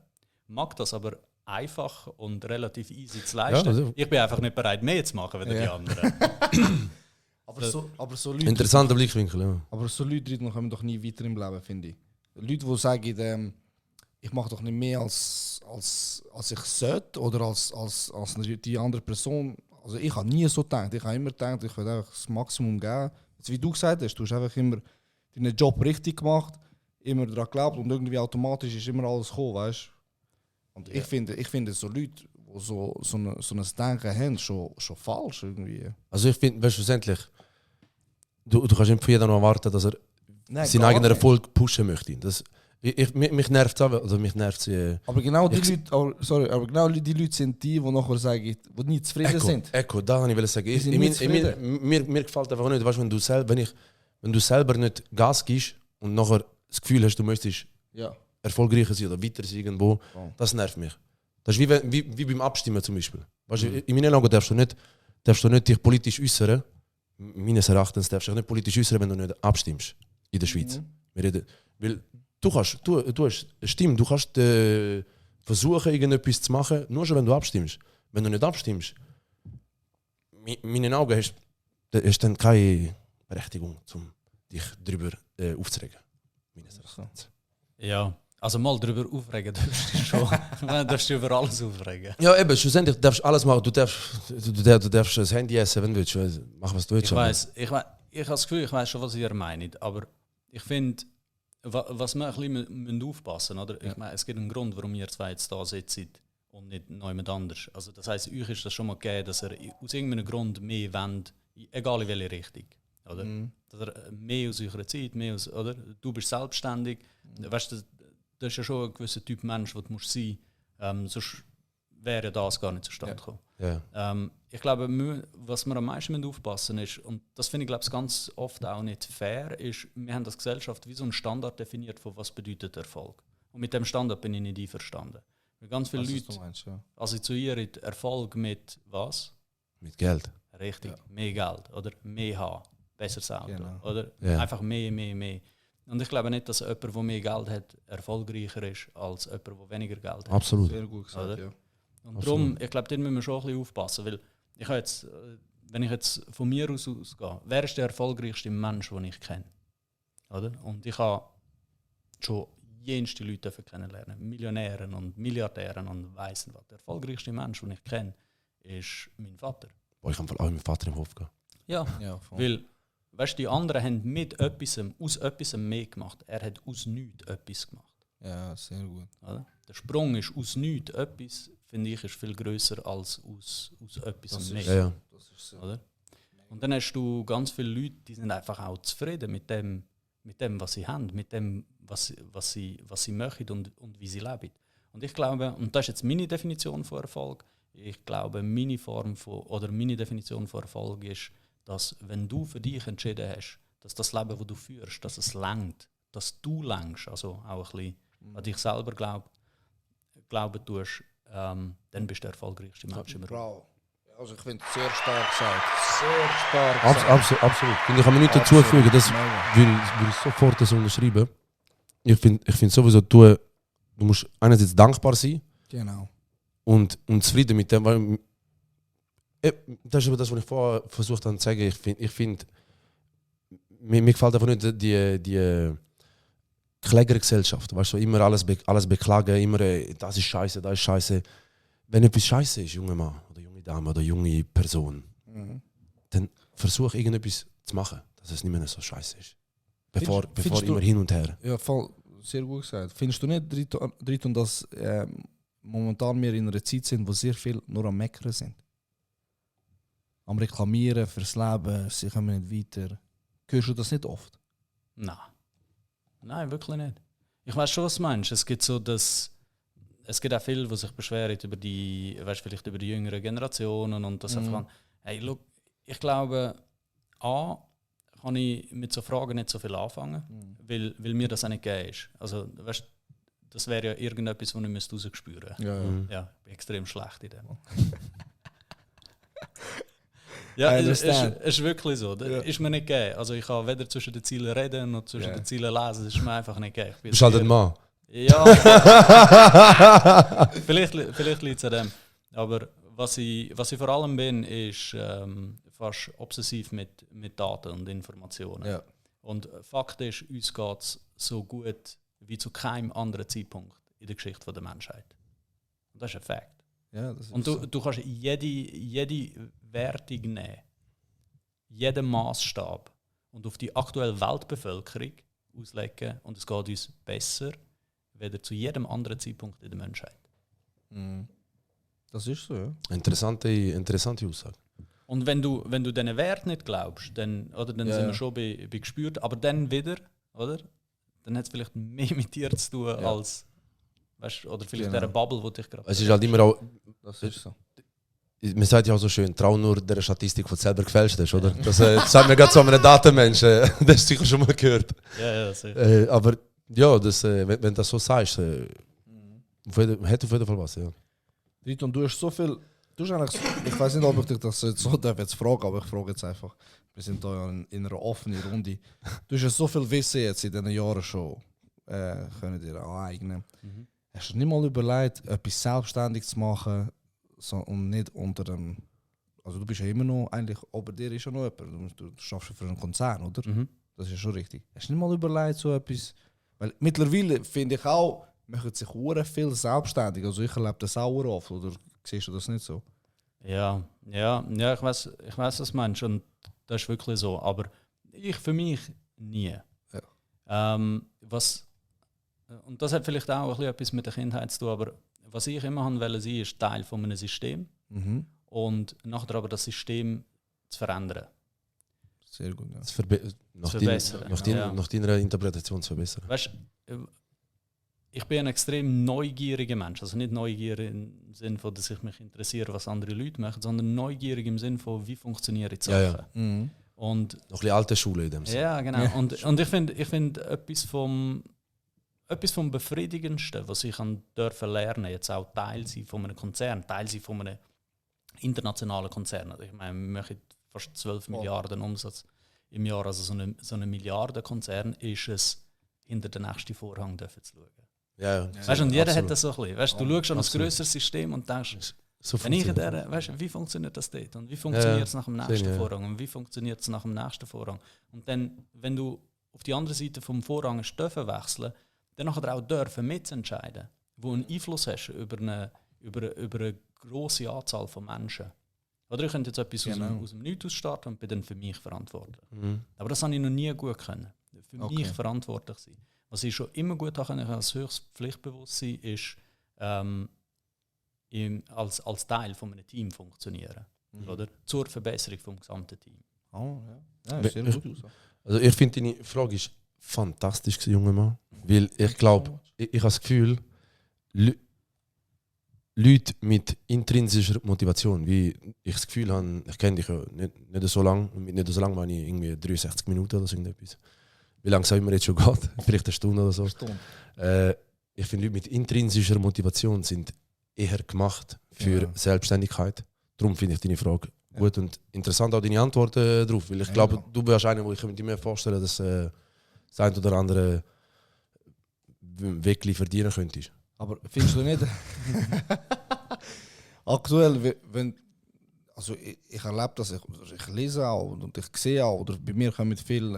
mag das aber einfach und relativ easy zu leisten. Ja, also- ich bin einfach nicht bereit, mehr zu machen als die anderen. Aber so Leute, Interessanter Blickwinkel, ja. aber so Leute kommen doch nie weiter im Leben, finde ich. Leute, die sagen, ich mache doch nicht mehr als ich sollte oder als die andere Person. Also ich habe nie so gedacht. Ich habe immer gedacht, ich will einfach das Maximum geben. Jetzt, wie du gesagt hast, du hast einfach immer deinen Job richtig gemacht, immer daran geglaubt und irgendwie automatisch ist immer alles gekommen, weißt du? Und ich finde so Leute, die so ein Denken haben, schon falsch irgendwie. Also ich finde, weißt du, schlussendlich, du kannst nicht von jedem noch erwarten, dass er Nein, seinen gar eigenen nicht. Erfolg pushen möchte. Mich nervt es auch, also mich nervt Aber genau die Leute sind die nachher sagen, die nicht zufrieden sind. Echo, da habe ich sagen. Die sind nicht Mir gefällt einfach nicht, weißt, wenn du selber nicht Gas gibst und nachher das Gefühl hast, du möchtest Ja. erfolgreicher sein oder weiter sein irgendwo, Oh. das nervt mich. Das ist wie beim Abstimmen zum Beispiel. Weißt, in meinen Augen darfst du nicht dich politisch äußern. Meines Erachtens darfst du dich nicht politisch äußern, wenn du nicht abstimmst in der Schweiz. Wir reden, weil du hast eine Stimme, du kannst versuchen, irgendetwas zu machen, nur schon wenn du abstimmst. Wenn du nicht abstimmst, in meinen Augen hast du dann keine Berechtigung, um dich darüber aufzuregen. Meines Erachtens. Ja, also mal darüber aufregen darfst du schon. Du darfst dich über alles aufregen. Ja, eben, schlussendlich darfst du alles machen. Du darfst das Handy essen, wenn du willst. Mach, was du willst. Ich habe das Gefühl, ich weiß schon, was ihr meint, aber ich finde, was wir ein bisschen aufpassen müssen, oder? Ich meine, es gibt einen Grund, warum ihr zwei jetzt da sitzen und nicht jemand anders. Also das heisst, euch ist das schon mal gegeben, dass ihr aus irgendeinem Grund mehr wollt, egal in welche Richtung. Oder? Dass ihr mehr aus eurer Zeit, mehr aus, oder? Du bist selbstständig. Weißt du, das ist ja schon ein gewisser Typ Mensch, der du musst sein musst. Sonst wäre das gar nicht zustande gekommen. Ja. Ich glaube, was wir am meisten aufpassen müssen ist, und das finde ich glaube ich, ganz oft auch nicht fair, ist, wir haben als Gesellschaft wie so einen Standard definiert, von was bedeutet Erfolg. Und mit dem Standard bin ich nicht einverstanden. Weil ganz viele Leute assoziieren Erfolg mit was? Mit Geld. Richtig, mehr Geld oder mehr haben, besseres Auto. Genau. Oder Ja. einfach mehr. Und ich glaube nicht, dass jemand, der mehr Geld hat, erfolgreicher ist als jemand, der weniger Geld hat. Absolut. Sehr gut gesagt, Oder? ja. Und darum, ich glaube, da müssen wir schon ein bisschen aufpassen, weil ich habe jetzt, wenn ich jetzt von mir aus ausgehe, wer ist der erfolgreichste Mensch, den ich kenne? Oder? Und ich habe schon jenste Leute kennenlernen, Millionären und Milliardären und weiss nicht was. Der erfolgreichste Mensch, den ich kenne, ist mein Vater. Boah, ich kann auch mit meinem Vater im Hof gehen. Ja, Ja, voll. weil, weißt du, die anderen haben mit etwas, aus etwas mehr gemacht. Er hat aus nichts etwas gemacht. Ja, sehr gut. Oder? Der Sprung ist aus nichts etwas, finde ich, ist viel grösser als aus etwas mehr. Ja. Das ist so. Oder? Und dann hast du ganz viele Leute, die sind einfach auch zufrieden mit dem, was sie haben, mit dem, was sie möchten und wie sie leben. Und ich glaube, und das ist jetzt meine Definition von Erfolg, ich glaube, meine Definition von Erfolg ist, dass wenn du für dich entschieden hast, dass das Leben, das du führst, dass es langt, dass du längst, also auch ein bisschen an dich selber glauben tust, dann bist du der erfolgreichste Mensch im Raum. Wow. Also ich finde es sehr stark gesagt. Sehr stark gesagt. Absolut. Und ich kann mir nichts dazufügen, das würde ich sofort das unterschreiben. Ich finde sowieso, du musst einerseits dankbar sein Genau. und zufrieden mit dem, weil das ist aber das, was ich vorher versucht habe zu sagen. Ich finde, mir gefällt einfach nicht die Klägergesellschaft. Weißt du, immer alles beklagen, immer das ist scheiße, das ist scheiße. Wenn etwas scheiße ist, junger Mann oder junge Dame oder junge Person, dann versuch irgendetwas zu machen, dass es nicht mehr so scheiße ist. Bevor Findest du- immer hin und her. Ja, voll, sehr gut gesagt. Findest du nicht, Driton, dass momentan wir in einer Zeit sind, wo sehr viel nur am Meckern sind? Am Reklamieren fürs Leben, sie kommen nicht weiter. Hörst du das nicht oft? Nein, wirklich nicht. Ich weiß schon, was du meinst. Es gibt auch viele, die sich beschweren über vielleicht über die jüngeren Generationen und das einfach. Hey, look, ich glaube, kann ich mit so Fragen nicht so viel anfangen, weil mir das auch nicht gegeben ist. Also, weißt, das wäre ja irgendetwas, was ich rausspüren müsste. Ja. Ja, ich bin extrem schlecht in dem. Ja, es ist wirklich so. Das ist mir nicht gegeben. Also ich kann weder zwischen den Zielen reden noch zwischen den Zielen lesen. Das ist mir einfach nicht gegeben. Du bist halt ein Mann. Ja. vielleicht liegt es an dem. Aber was ich vor allem bin, ist fast obsessiv mit Daten und Informationen. Ja. Und Fakt ist, uns geht es so gut wie zu keinem anderen Zeitpunkt in der Geschichte der Menschheit. Und das ist ein Fakt. Ja, das ist Und so. du kannst jede Wertung nehmen, jeden Maßstab und auf die aktuelle Weltbevölkerung auslegen und es geht uns besser, weder zu jedem anderen Zeitpunkt in der Menschheit. Das ist so, ja. Interessante Aussage. Und wenn du diesen Wert nicht glaubst, dann sind wir schon bei gespürt, aber dann wieder, oder? Dann hat es vielleicht mehr mit dir zu tun als, weißt, oder vielleicht der Bubble, die dich gerade... Es ist halt immer auch, Das ist so. man sagt ja auch so schön, trau nur der Statistik, die du selber gefälscht hast, oder? Das sagt mir gerade so einem Datenmensch, das hast du sicher schon mal gehört. Ja, sicher. Aber ja, wenn du das so sagst, hat auf jeden Fall was, ja. Riton, du hast so viel. Du hast eigentlich, ich weiß nicht, ob ich dich das jetzt so jetzt frage, aber ich frage jetzt einfach. Wir sind hier ja in einer offenen Runde. Du hast ja so viel Wissen jetzt in diesen Jahren schon können dir aneignen. Hast du nicht mal überlegt, etwas selbstständig zu machen und nicht unter dem. Also du bist ja immer noch, eigentlich, ober dir ist ja noch jemand. Du schaffst ja für einen Konzern, oder? Das ist ja schon richtig. Hast du nicht mal überlegt, so etwas? Weil mittlerweile finde ich auch, machen sich sehr viel selbstständig. Also ich erlebe das auch oft, oder siehst du das nicht so? Ja, ich weiß, was du meinst und das ist wirklich so. Aber ich für mich nie. Ja. Und das hat vielleicht auch ein bisschen etwas mit der Kindheit zu tun, aber was ich immer wollte sein, ist Teil von einem System und nachher aber das System zu verändern. Sehr gut, ja. Zu verbessern. Nach deiner Interpretation zu verbessern. Weißt, ich bin ein extrem neugieriger Mensch. Also nicht neugierig im Sinne von, dass ich mich interessiere, was andere Leute machen, sondern neugierig im Sinne von, wie funktionieren die Sachen. Ja. Und noch ein bisschen alte Schule in dem Sinne. Ja, genau. Ja. Und ich finde etwas vom Befriedigendsten, was ich dürfen lernen, jetzt auch Teil sein von einem Konzern, Teil sein von einem internationalen Konzern. Ich meine, wir machen fast 12 Milliarden Umsatz im Jahr. Also so ein Milliardenkonzern ist es, hinter den nächsten Vorhang zu schauen. Ja, weißt, und jeder absolut. hat das so ein bisschen. Weißt, du schaust an ein grösseres System und denkst, so wenn ich weißt, wie funktioniert das dort? Und wie funktioniert es nach dem nächsten Vorrang? Und wie funktioniert es nach dem nächsten Vorrang? Und dann, wenn du auf die andere Seite vom Vorrang dürfen wechseln, dann nachher auch dürfen mitentscheiden, wo einen Einfluss hast über eine grosse Anzahl von Menschen. Oder ich könnte jetzt etwas aus dem Nichts starten und bin dann für mich verantwortlich. Aber das habe ich noch nie gut können. Für mich verantwortlich sein. Was ich schon immer gut kann, als höchstes Pflichtbewusstsein ist, als Teil von einem Team funktionieren. Oder? Zur Verbesserung des gesamten Teams. Oh, ja. Ja, sehr gut aus. Also ich finde, deine Frage ist fantastisch, junger Mann. Weil ich glaube, ich habe das Gefühl, Leute mit intrinsischer Motivation, wie ich das Gefühl habe, ich kenne dich ja nicht so lange, nicht so lange meine ich irgendwie 63 Minuten oder so irgendetwas. Wie lange es immer jetzt schon geht, vielleicht eine Stunde oder so. Ich finde, Leute mit intrinsischer Motivation sind eher gemacht für Selbstständigkeit. Darum finde ich deine Frage gut und interessant auch deine Antworten darauf, weil ich glaube, du bist einer, wo ich mir vorstellen dass das ein oder andere wirklich verdienen könntest. Aber findest du nicht? Aktuell, wenn, also ich erlebe das, ich lese auch und ich sehe auch, oder bei mir kommen viel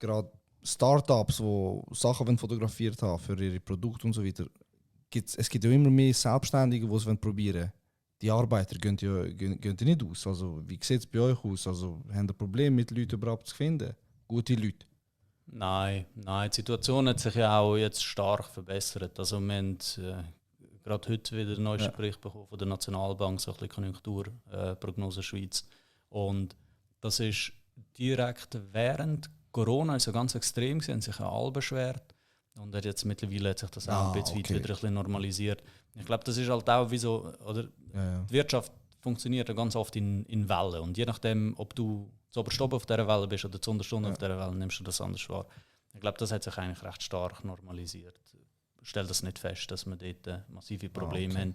gerade Startups, die Sachen fotografiert haben für ihre Produkte und so weiter. Es gibt ja immer mehr Selbstständige, die es probieren wollen. Die Arbeiter gehen ja nicht aus. Also, wie sieht es bei euch aus? Also, haben ihr Probleme mit Leuten überhaupt zu finden? Gute Leute? Nein, die Situation hat sich ja auch jetzt stark verbessert. Also wir haben gerade heute wieder einen neuesten Bericht bekommen von der Nationalbank, so ein bisschen Konjunkturprognose Schweiz. Und das ist direkt während Corona ist ja ganz extrem gewesen, haben sich ja alle beschwert. Und jetzt mittlerweile hat sich das auch ein bisschen wieder ein bisschen normalisiert. Ich glaube, das ist halt auch wie so, oder die Wirtschaft funktioniert ja ganz oft in Wellen. Und je nachdem, ob du zuoberst oben auf dieser Welle bist oder zuunterst unten auf dieser Welle, nimmst du das anders wahr. Ich glaube, das hat sich eigentlich recht stark normalisiert. Ich stelle das nicht fest, dass wir dort massive Probleme haben.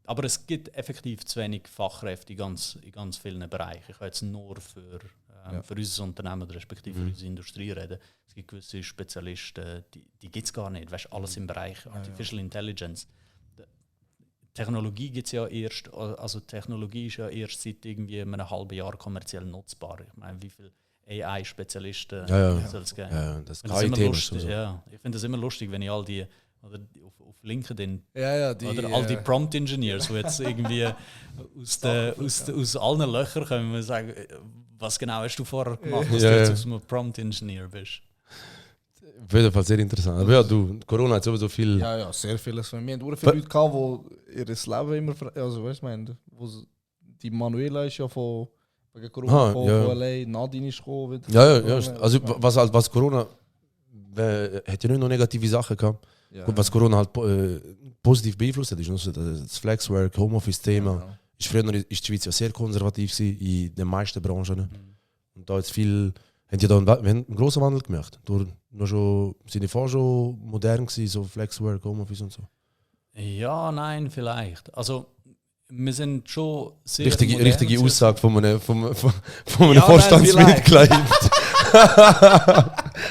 Aber es gibt effektiv zu wenig Fachkräfte in ganz vielen Bereichen. Ich kann jetzt nur für unser Unternehmen, respektive für unsere Industrie reden. Es gibt gewisse Spezialisten, die gibt es gar nicht. Weißt, alles im Bereich Artificial Intelligence. Technologie gibt's ja erst, also Technologie ist ja erst seit irgendwie einem halben Jahr kommerziell nutzbar. Ich meine, wie viele AI-Spezialisten soll es geben? Ja, das ist immer lustig. Ja, ich finde das immer lustig, wenn ich all die oder auf LinkedIn oder all die Prompt-Engineers, die jetzt irgendwie aus allen Löchern kommen und sagen, was genau hast du vorher gemacht, dass du jetzt aus einem Prompt-Engineer bist? Auf jeden Fall sehr interessant. Aber ja, du, Corona hat sowieso viel. Ja, sehr vieles von mir. Wir hatten viele Leute gehabt, die ihr Leben immer. Also, weißt du, die Manuela ist ja wegen Corona gekommen, von LA, Nadine ist gekommen. Ja. Also, was Corona. Hat ja nicht nur negative Sachen gehabt. Ja. Gut, was Corona halt positiv beeinflusst hat, ist noch so das Flexwork, Homeoffice-Thema. Ja. Ist früher ist die Schweiz ja sehr konservativ gewesen, in den meisten Branchen. Und da jetzt viel. Haben die da einen grossen Wandel gemacht? Sind die vorher schon modern gewesen, so Flexwork, Homeoffice und so? Ja, nein, vielleicht. Also, wir sind schon sehr Richtige modern. Aussage von einem Ja, Vorstandsmitglied.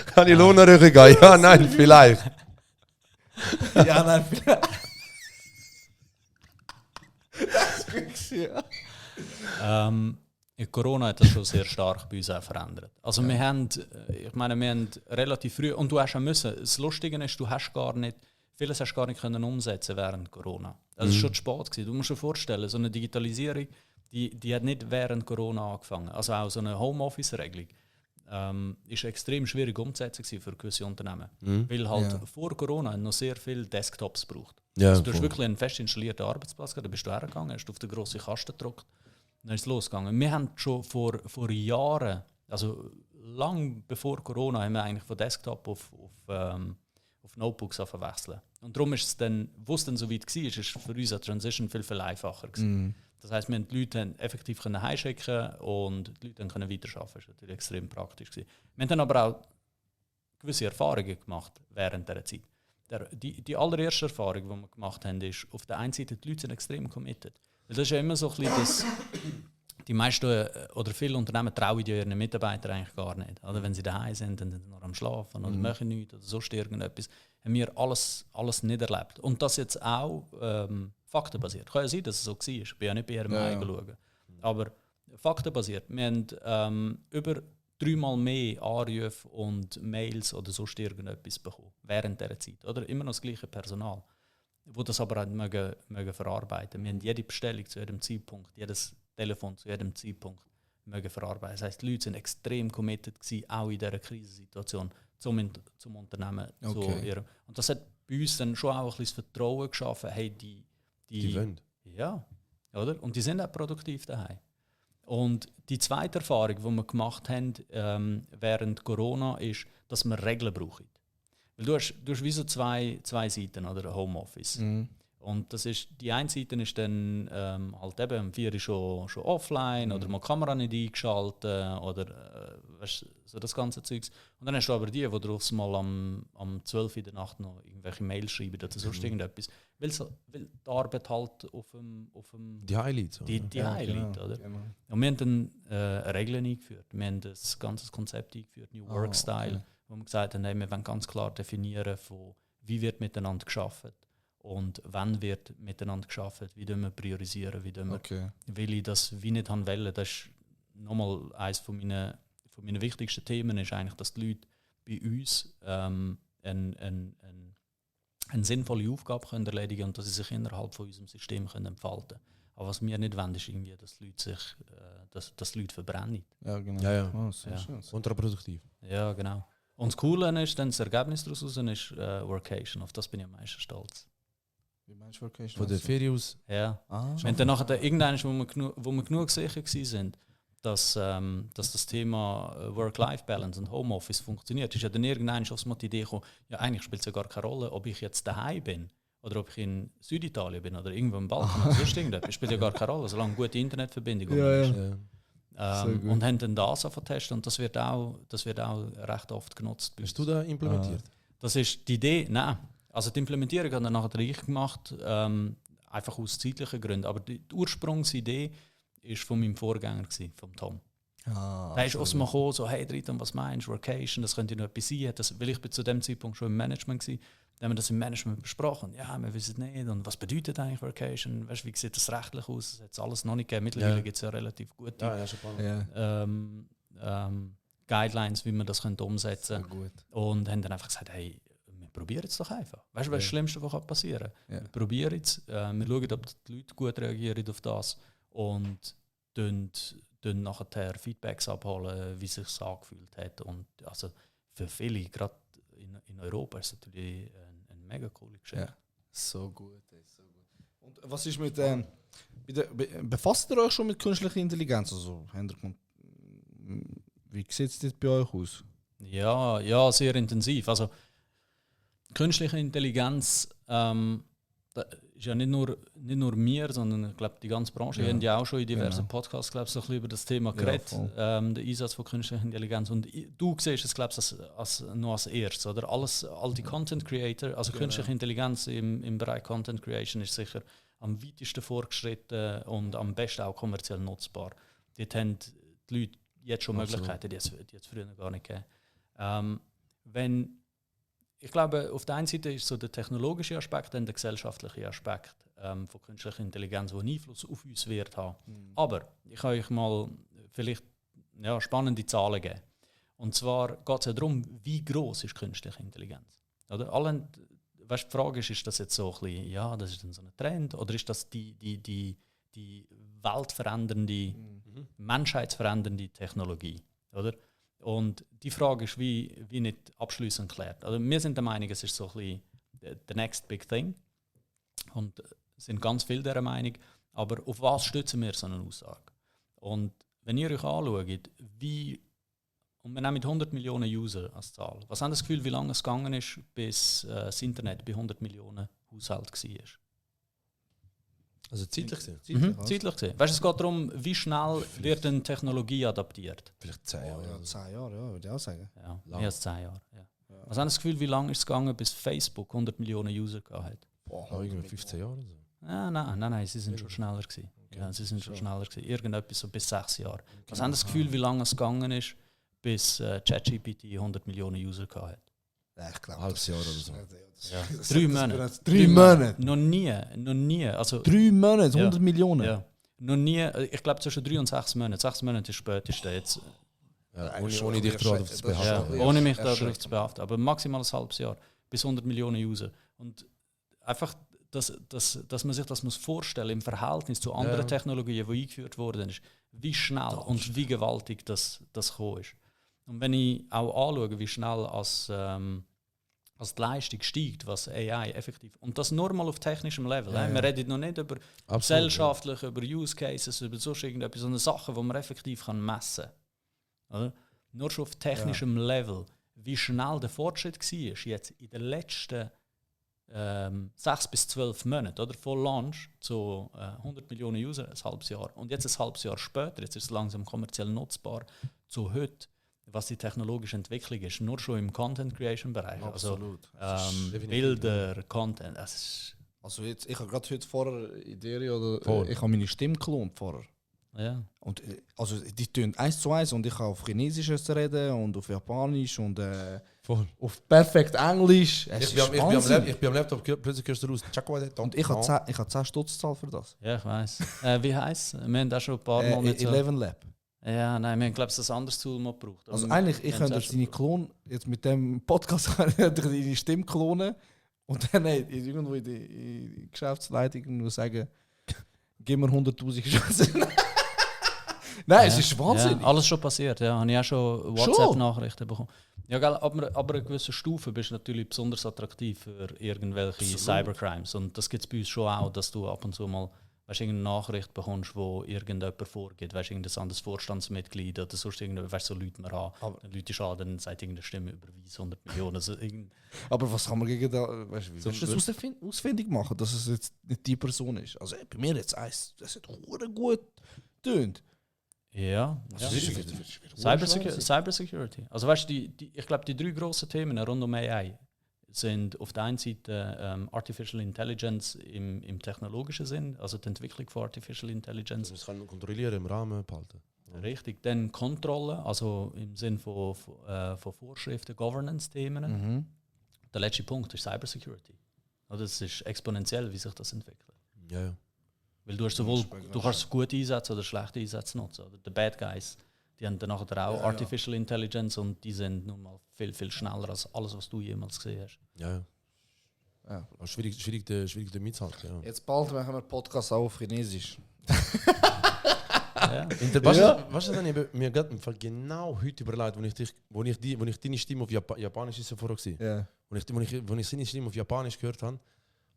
Kann ich Lohnerhöhung gehen? Ja, nein, vielleicht. Ja, nein, vielleicht. Das ist ja. Corona hat das schon sehr stark bei uns auch verändert. Also wir haben relativ früh, und du hast auch müssen, das Lustige ist, vieles hast du gar nicht können umsetzen während Corona. Das ist schon zu spät gewesen. Du musst dir vorstellen, so eine Digitalisierung, die hat nicht während Corona angefangen. Also auch so eine Homeoffice-Regelung ist extrem schwierig umzusetzen für gewisse Unternehmen. Weil halt vor Corona noch sehr viele Desktops braucht. Ja, also du hast wirklich einen fest installierten Arbeitsplatz gehabt, da bist du hergegangen, hast auf den grossen Kasten gedrückt, dann ist es losgegangen. Wir haben schon vor Jahren, also lang bevor Corona, haben wir eigentlich von Desktop auf Notebooks verwechseln. Und darum ist es dann, wo es dann so weit war, ist für uns eine Transition viel einfacher gewesen. Das heisst, wir haben die Leute effektiv heimschicken und die Leute können weiterarbeiten. Das war natürlich extrem praktisch gewesen. Wir haben dann aber auch gewisse Erfahrungen gemacht während dieser Zeit. Die allererste Erfahrung, die wir gemacht haben, ist, auf der einen Seite, die Leute sind extrem committed. Weil das ist ja immer so ein bisschen das, die meisten oder viele Unternehmen trauen ihren Mitarbeitern eigentlich gar nicht. Oder wenn sie daheim sind und sind noch am Schlafen oder machen nichts oder sonst irgendetwas, haben wir alles nicht erlebt. Und das jetzt auch faktenbasiert. Kann ja sein, dass es so war. Ich bin ja nicht bei ihrem Heim schauen. Aber faktenbasiert. Wir haben über 3-mal mehr Anrufe und Mails oder sonst irgendetwas bekommen während dieser Zeit. Oder? Immer noch das gleiche Personal, wo das aber auch mögen verarbeiten. Wir haben jede Bestellung zu jedem Zeitpunkt, jedes Telefon zu jedem Zeitpunkt mögen verarbeiten. Das heisst, die Leute sind extrem committed gewesen, auch in dieser Krisensituation zum Unternehmen. Okay. Und das hat bei uns dann schon auch ein bisschen das Vertrauen geschaffen, hey, die wollen. Ja, oder? Und die sind auch produktiv daheim. Und die zweite Erfahrung, die wir gemacht haben während Corona, ist, dass wir Regeln brauchen. Weil du hast wie so zwei Seiten, oder? Homeoffice. Und das ist, die eine Seite ist dann halt eben um 4 Uhr schon offline oder mal die Kamera nicht eingeschaltet oder weißt, so das ganze Zeugs. Und dann hast du aber die drauf mal am 12 Uhr in der Nacht noch irgendwelche Mails schreiben oder sonst irgendetwas. Weil die Arbeit halt auf dem Die Highlights. die Highlight, oder? Genau. Und wir haben dann Regeln eingeführt. Wir haben das ganze Konzept eingeführt, New Work Style, wo wir gesagt haben, hey, wir wollen ganz klar definieren, von wie wird miteinander gearbeitet und wann wird miteinander gearbeitet, wie wir priorisieren, weil ich das wie nicht wollte. Das ist nochmal eines von meinen wichtigsten Themen, ist eigentlich, dass die Leute bei uns eine sinnvolle Aufgabe können erledigen können und dass sie sich innerhalb von unserem System können entfalten können. Aber was wir nicht wollen, ist irgendwie, dass die Leute dass die Leute verbrennen. Ja, genau. Ja. Oh, sehr Ja. schön. Kontraproduktiv. Ja, genau. Und das Coole ist, dann das Ergebnis daraus ist Workation. Auf das bin ich am meisten stolz. Wie meinst du Vacation? Von der Ferien aus. Ja. Ah, Wenn dann nachher irgendwann, wo wir genug sicher waren, dass das Thema Work-Life-Balance und Homeoffice funktioniert, ist ja dann irgendwann schon mal die Idee gekommen, ja, eigentlich spielt es ja gar keine Rolle, ob ich jetzt daheim bin oder ob ich in Süditalien bin oder irgendwo im Balkan oder sonst irgendetwas, spielt ja gar keine Rolle, solange eine gute Internetverbindung ist. Sehr gut. Und haben dann das testen und das wird auch recht oft genutzt. Hast du da implementiert? Das ist die Idee, nein. Also die Implementierung hat dann nachher ich gemacht, einfach aus zeitlichen Gründen. Aber die Ursprungsidee war von meinem Vorgänger, vom Tom. Da ist aus mir gekommen, so, hey Driton, was meinst du, Workation, das könnte noch etwas sein. Weil ich zu dem Zeitpunkt schon im Management war. Dann haben wir das im Management besprochen. Ja, wir wissen nicht. Und was bedeutet eigentlich Workation? Weißt, wie sieht das rechtlich aus? Das hat es alles noch nicht gegeben. Mittlerweile gibt es ja relativ gute Guidelines, wie man das umsetzen könnte. Gut. Und haben dann einfach gesagt, hey, wir probieren es doch einfach. Weißt du, was das Schlimmste, was passieren kann? Ja. Wir probieren es, wir schauen, ob die Leute gut reagieren auf das und dann nachher Feedbacks abholen, wie es sich angefühlt hat. Und also für viele, gerade in Europa ist es natürlich eine mega coole Geschichte. Ja. So gut, so gut. Und was ist mit befasst ihr euch schon mit künstlicher Intelligenz? Also, wie sieht es das bei euch aus? Ja, sehr intensiv. Also künstliche Intelligenz ist ja nicht nur mir, sondern ich glaube die ganze Branche. Wir haben ja auch schon in diversen Podcasts so ein bisschen über das Thema geredet, den Einsatz von künstlicher Intelligenz. Und du siehst es, glaube ich, als erstes, oder? All die Content Creator, also künstliche Intelligenz im Bereich Content Creation ist sicher am weitesten fortgeschritten und am besten auch kommerziell nutzbar. Dort haben die Leute jetzt schon Möglichkeiten, die es früher gar nicht gegeben. Ich glaube, auf der einen Seite ist so der technologische Aspekt und der gesellschaftliche Aspekt von künstlicher Intelligenz, der einen Einfluss auf uns wird haben. Aber ich kann euch mal vielleicht spannende Zahlen geben. Und zwar geht es ja darum, wie groß ist künstliche Intelligenz. Oder? Die Frage ist das jetzt so ein bisschen, das ist dann so ein Trend, oder ist das die weltverändernde, menschheitsverändernde Technologie? Oder? Und die Frage ist wie nicht abschließend geklärt. Also wir sind der Meinung, es ist so ein bisschen the next big thing. Und sind ganz viele dieser Meinung. Aber auf was stützen wir so eine Aussage? Und wenn ihr euch anschaut, und wir nehmen mit 100 Millionen User als Zahl, was haben das Gefühl, wie lange es gegangen ist, bis das Internet bei 100 Millionen Haushalten war? Also zeitlich gesehen? Zeitlich gesehen. Weißt du, es geht darum, wie schnell wird eine Technologie adaptiert. Vielleicht 10 Jahre. Ja, 10 Jahre, ja, würde ich auch sagen. Ja, mehr als 10 Jahre. Ja. Was haben das Gefühl, wie lange ist es gegangen, bis Facebook 100 Millionen User gehabt? Irgendwie 15 Jahre oder so. Nein, sie sind schon schneller gewesen. Okay. Ja, sie sind schon schneller gewesen. Irgendetwas so bis 6 Jahre. Was haben das Gefühl, wie lange es gegangen ist, bis ChatGPT 100 Millionen User gehabt hat? Ja, ich glaube, Ein halbes Jahr oder so. Ja. 3 Monate. 3 Monate? Noch nie. Also, 3 Monate, 100 Millionen? Ja. Noch nie, ich glaube zwischen 3 und 6 Monaten. 6 Monate ist späteste jetzt. Ja, ohne dich darauf zu behaften. Ja, ohne mich darauf zu behaften. Aber maximal ein halbes Jahr. Bis 100 Millionen User. Und einfach, dass man sich das muss vorstellen im Verhältnis zu anderen Technologien, die eingeführt wurden, ist, wie schnell und wie gewaltig das gekommen ist. Und wenn ich auch anschaue, wie schnell als die Leistung steigt, was AI effektiv... Und das nur mal auf technischem Level. Wir reden noch nicht über gesellschaftlich, über Use Cases, über so irgendetwas, sondern Sachen, die man effektiv messen kann. Oder? Nur schon auf technischem Level, wie schnell der Fortschritt war, jetzt in den letzten 6 bis 12 Monaten, oder? Von Launch zu 100 Millionen User, ein halbes Jahr. Und jetzt ein halbes Jahr später, jetzt ist es langsam kommerziell nutzbar, zu heute, was die technologische Entwicklung ist, nur schon im Content-Creation-Bereich. Absolut. Also, Bilder, Content. Also jetzt, ich habe gerade heute vorher Idee, oder ich habe meine Stimme geklont vorher. Ja. Und also die tönt 1:1 und ich kann auf Chinesisch reden und auf Japanisch und auf perfekt Englisch. Ich bin am Laptop, plötzlich hörst du raus. Und ich habe 10 Stutz gezahlt für das. Ja, ich weiss. Wie heisst es? Wir haben auch schon ein paar Monate... 11 Lab. Ja, nein, wir haben, glaube ich, ein anderes Tool mal gebraucht. Also eigentlich, ich könnte jetzt deine Klon, jetzt mit dem Podcast deine Stimme klonen und dann irgendwo in die Geschäftsleitung nur sagen, gib mir 100'000 Schüsse. Nein, es ist Wahnsinn. Ja, alles schon passiert, ja. Habe ich auch schon WhatsApp-Nachrichten bekommen. Ja, gell, aber eine gewisse Stufe bist du natürlich besonders attraktiv für irgendwelche Cybercrimes. Und das gibt es bei uns schon auch, dass du ab und zu mal irgendeine Nachricht bekommst, wo irgendjemand vorgeht, irgendein anderes Vorstandsmitglied oder sonst irgendwas, so Leute mehr an. Dann Leute schaden, dann sagt irgendeine Stimme überweist 100 Millionen. Also aber was kann man gegen da, weißt du, wie willst du das ausfindig machen, dass es jetzt nicht die Person ist? Also bei mir jetzt eins, das hat gut tönt. Ja. Cybersecurity. Also weißt du, ich glaube, die 3 grossen Themen rund um AI sind auf der einen Seite Artificial Intelligence im technologischen Sinn, also die Entwicklung von Artificial Intelligence. Das kann man kontrollieren, im Rahmen behalten. Richtig, dann Kontrolle, also im Sinn von Vorschriften, Governance-Themen. Der letzte Punkt ist Cybersecurity. Also das ist exponentiell, wie sich das entwickelt. Ja. Weil du kannst gute Einsätze oder schlechte Einsätze nutzen. Oder die Bad Guys, die haben dann nachher auch Artificial Intelligence und die sind nun mal viel, viel schneller als alles, was du jemals gesehen hast. Ja. Aber schwierig damit halt, ja. Jetzt bald machen wir Podcast auch auf Chinesisch. Ja. Weißt du, dann ich mir gerade im Fall genau heute überlegt, wo ich deine Stimme auf Japanisch ist ja vorher gewesen. Ja. Wo ich seine Stimme auf Japanisch gehört habe,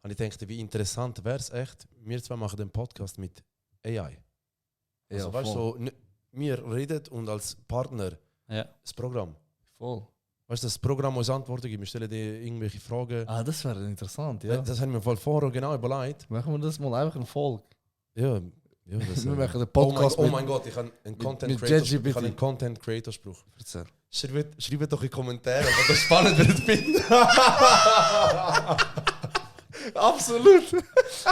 habe ich gedacht, wie interessant wäre es echt, wir zwei machen den Podcast mit AI. Also, Ja, weißt du, voll. so, wir reden und als Partner Ja. das Programm. Voll. Weißt du, das Programm uns Antworten gibt, wir stellen dir irgendwelche Fragen. Ah, das wäre interessant, ja. Das haben wir im Fall vorher genau überlegt. Machen wir das mal einfach eine Folge. Ja, das, Wir machen den Podcast oh mein Gott, ich habe einen ChatGPT. Content Creator Spruch. Erzähl. Schreibt doch in die Kommentare, ob das spannend wird finden. Absolut.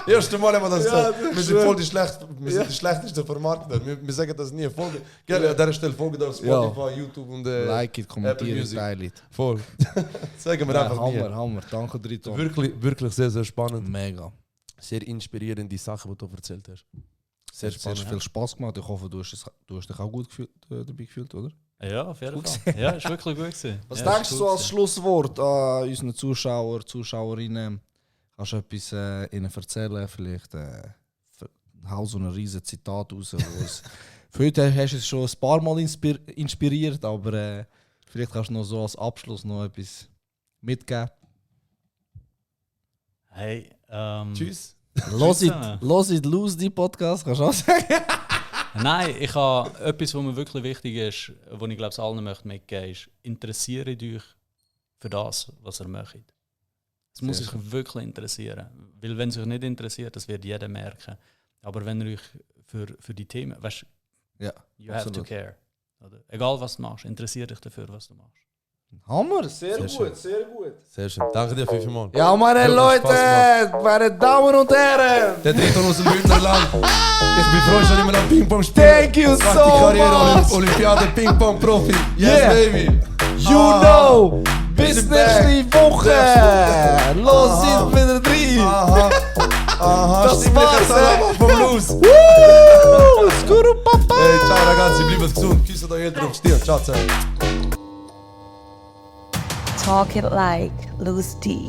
Erste Mal haben wir das Ja, gesagt. das Wir sind ist voll die schlechtesten Vermarkter. Wir sagen das nie. Folge. Gerne an dieser Stelle folgen auf Spotify, YouTube und Like it, Apple kommentieren, Music. teilen. Voll. Sagen wir einfach nie. Hammer. Danke, Triton. Wirklich sehr, sehr spannend. Mega. Sehr inspirierende Sachen, die du erzählt hast. Sehr Sehr spannend. viel Spaß gemacht. Ich hoffe, du hast dich auch gut dabei gefühlt, oder? Ja, auf jeden Fall. Ja, ist wirklich gut gewesen. Was ja, denkst du so als Schlusswort an unseren Zuschauer, Zuschauerinnen? Kannst du etwas ihnen erzählen? Vielleicht hau so ein riesen Zitat raus. Für heute hast du es schon ein paar Mal inspiriert, aber vielleicht kannst du noch so als Abschluss noch etwas mitgeben. Hey, Tschüss. Los it, lose die Podcast, kannst du auch sagen? Nein, ich habe etwas, was mir wirklich wichtig ist, was ich glaube, es allen möchte mitgeben, ist, interessiert euch für das, was ihr möchtet. Es muss Sehr euch wirklich interessieren. Weil wenn es euch nicht interessiert, das wird jeder merken. Aber wenn ihr euch für die Themen, weißt du, Ja, you have to absolut. care. Oder? Egal was du machst, interessiert dich dafür, was du machst. Hammer, sehr Sehr schön. sehr gut. Sehr schön. Danke dir vielmals. Ja, meine Wirklich Leute, Spaß meine Damen und Herren. Der Triton aus dem Bündnerland. Ich bin froh, schon immer noch Ping-Pong spielen. Thank you Zweite so Karriere, much. Olympiade Ping-Pong-Profi. Yes, Yeah. baby. You know, bis Sind nächste back. Woche. Los Aha. sind wieder drin. Aha, Das stimmliche war's, Salam vom Blues. Woo, Skuru Papa. Hey, ciao ragazzi, bleibt gesund. Küsse euch Eltern auf Stirn. Ciao zusammen. Talk it like Loose D.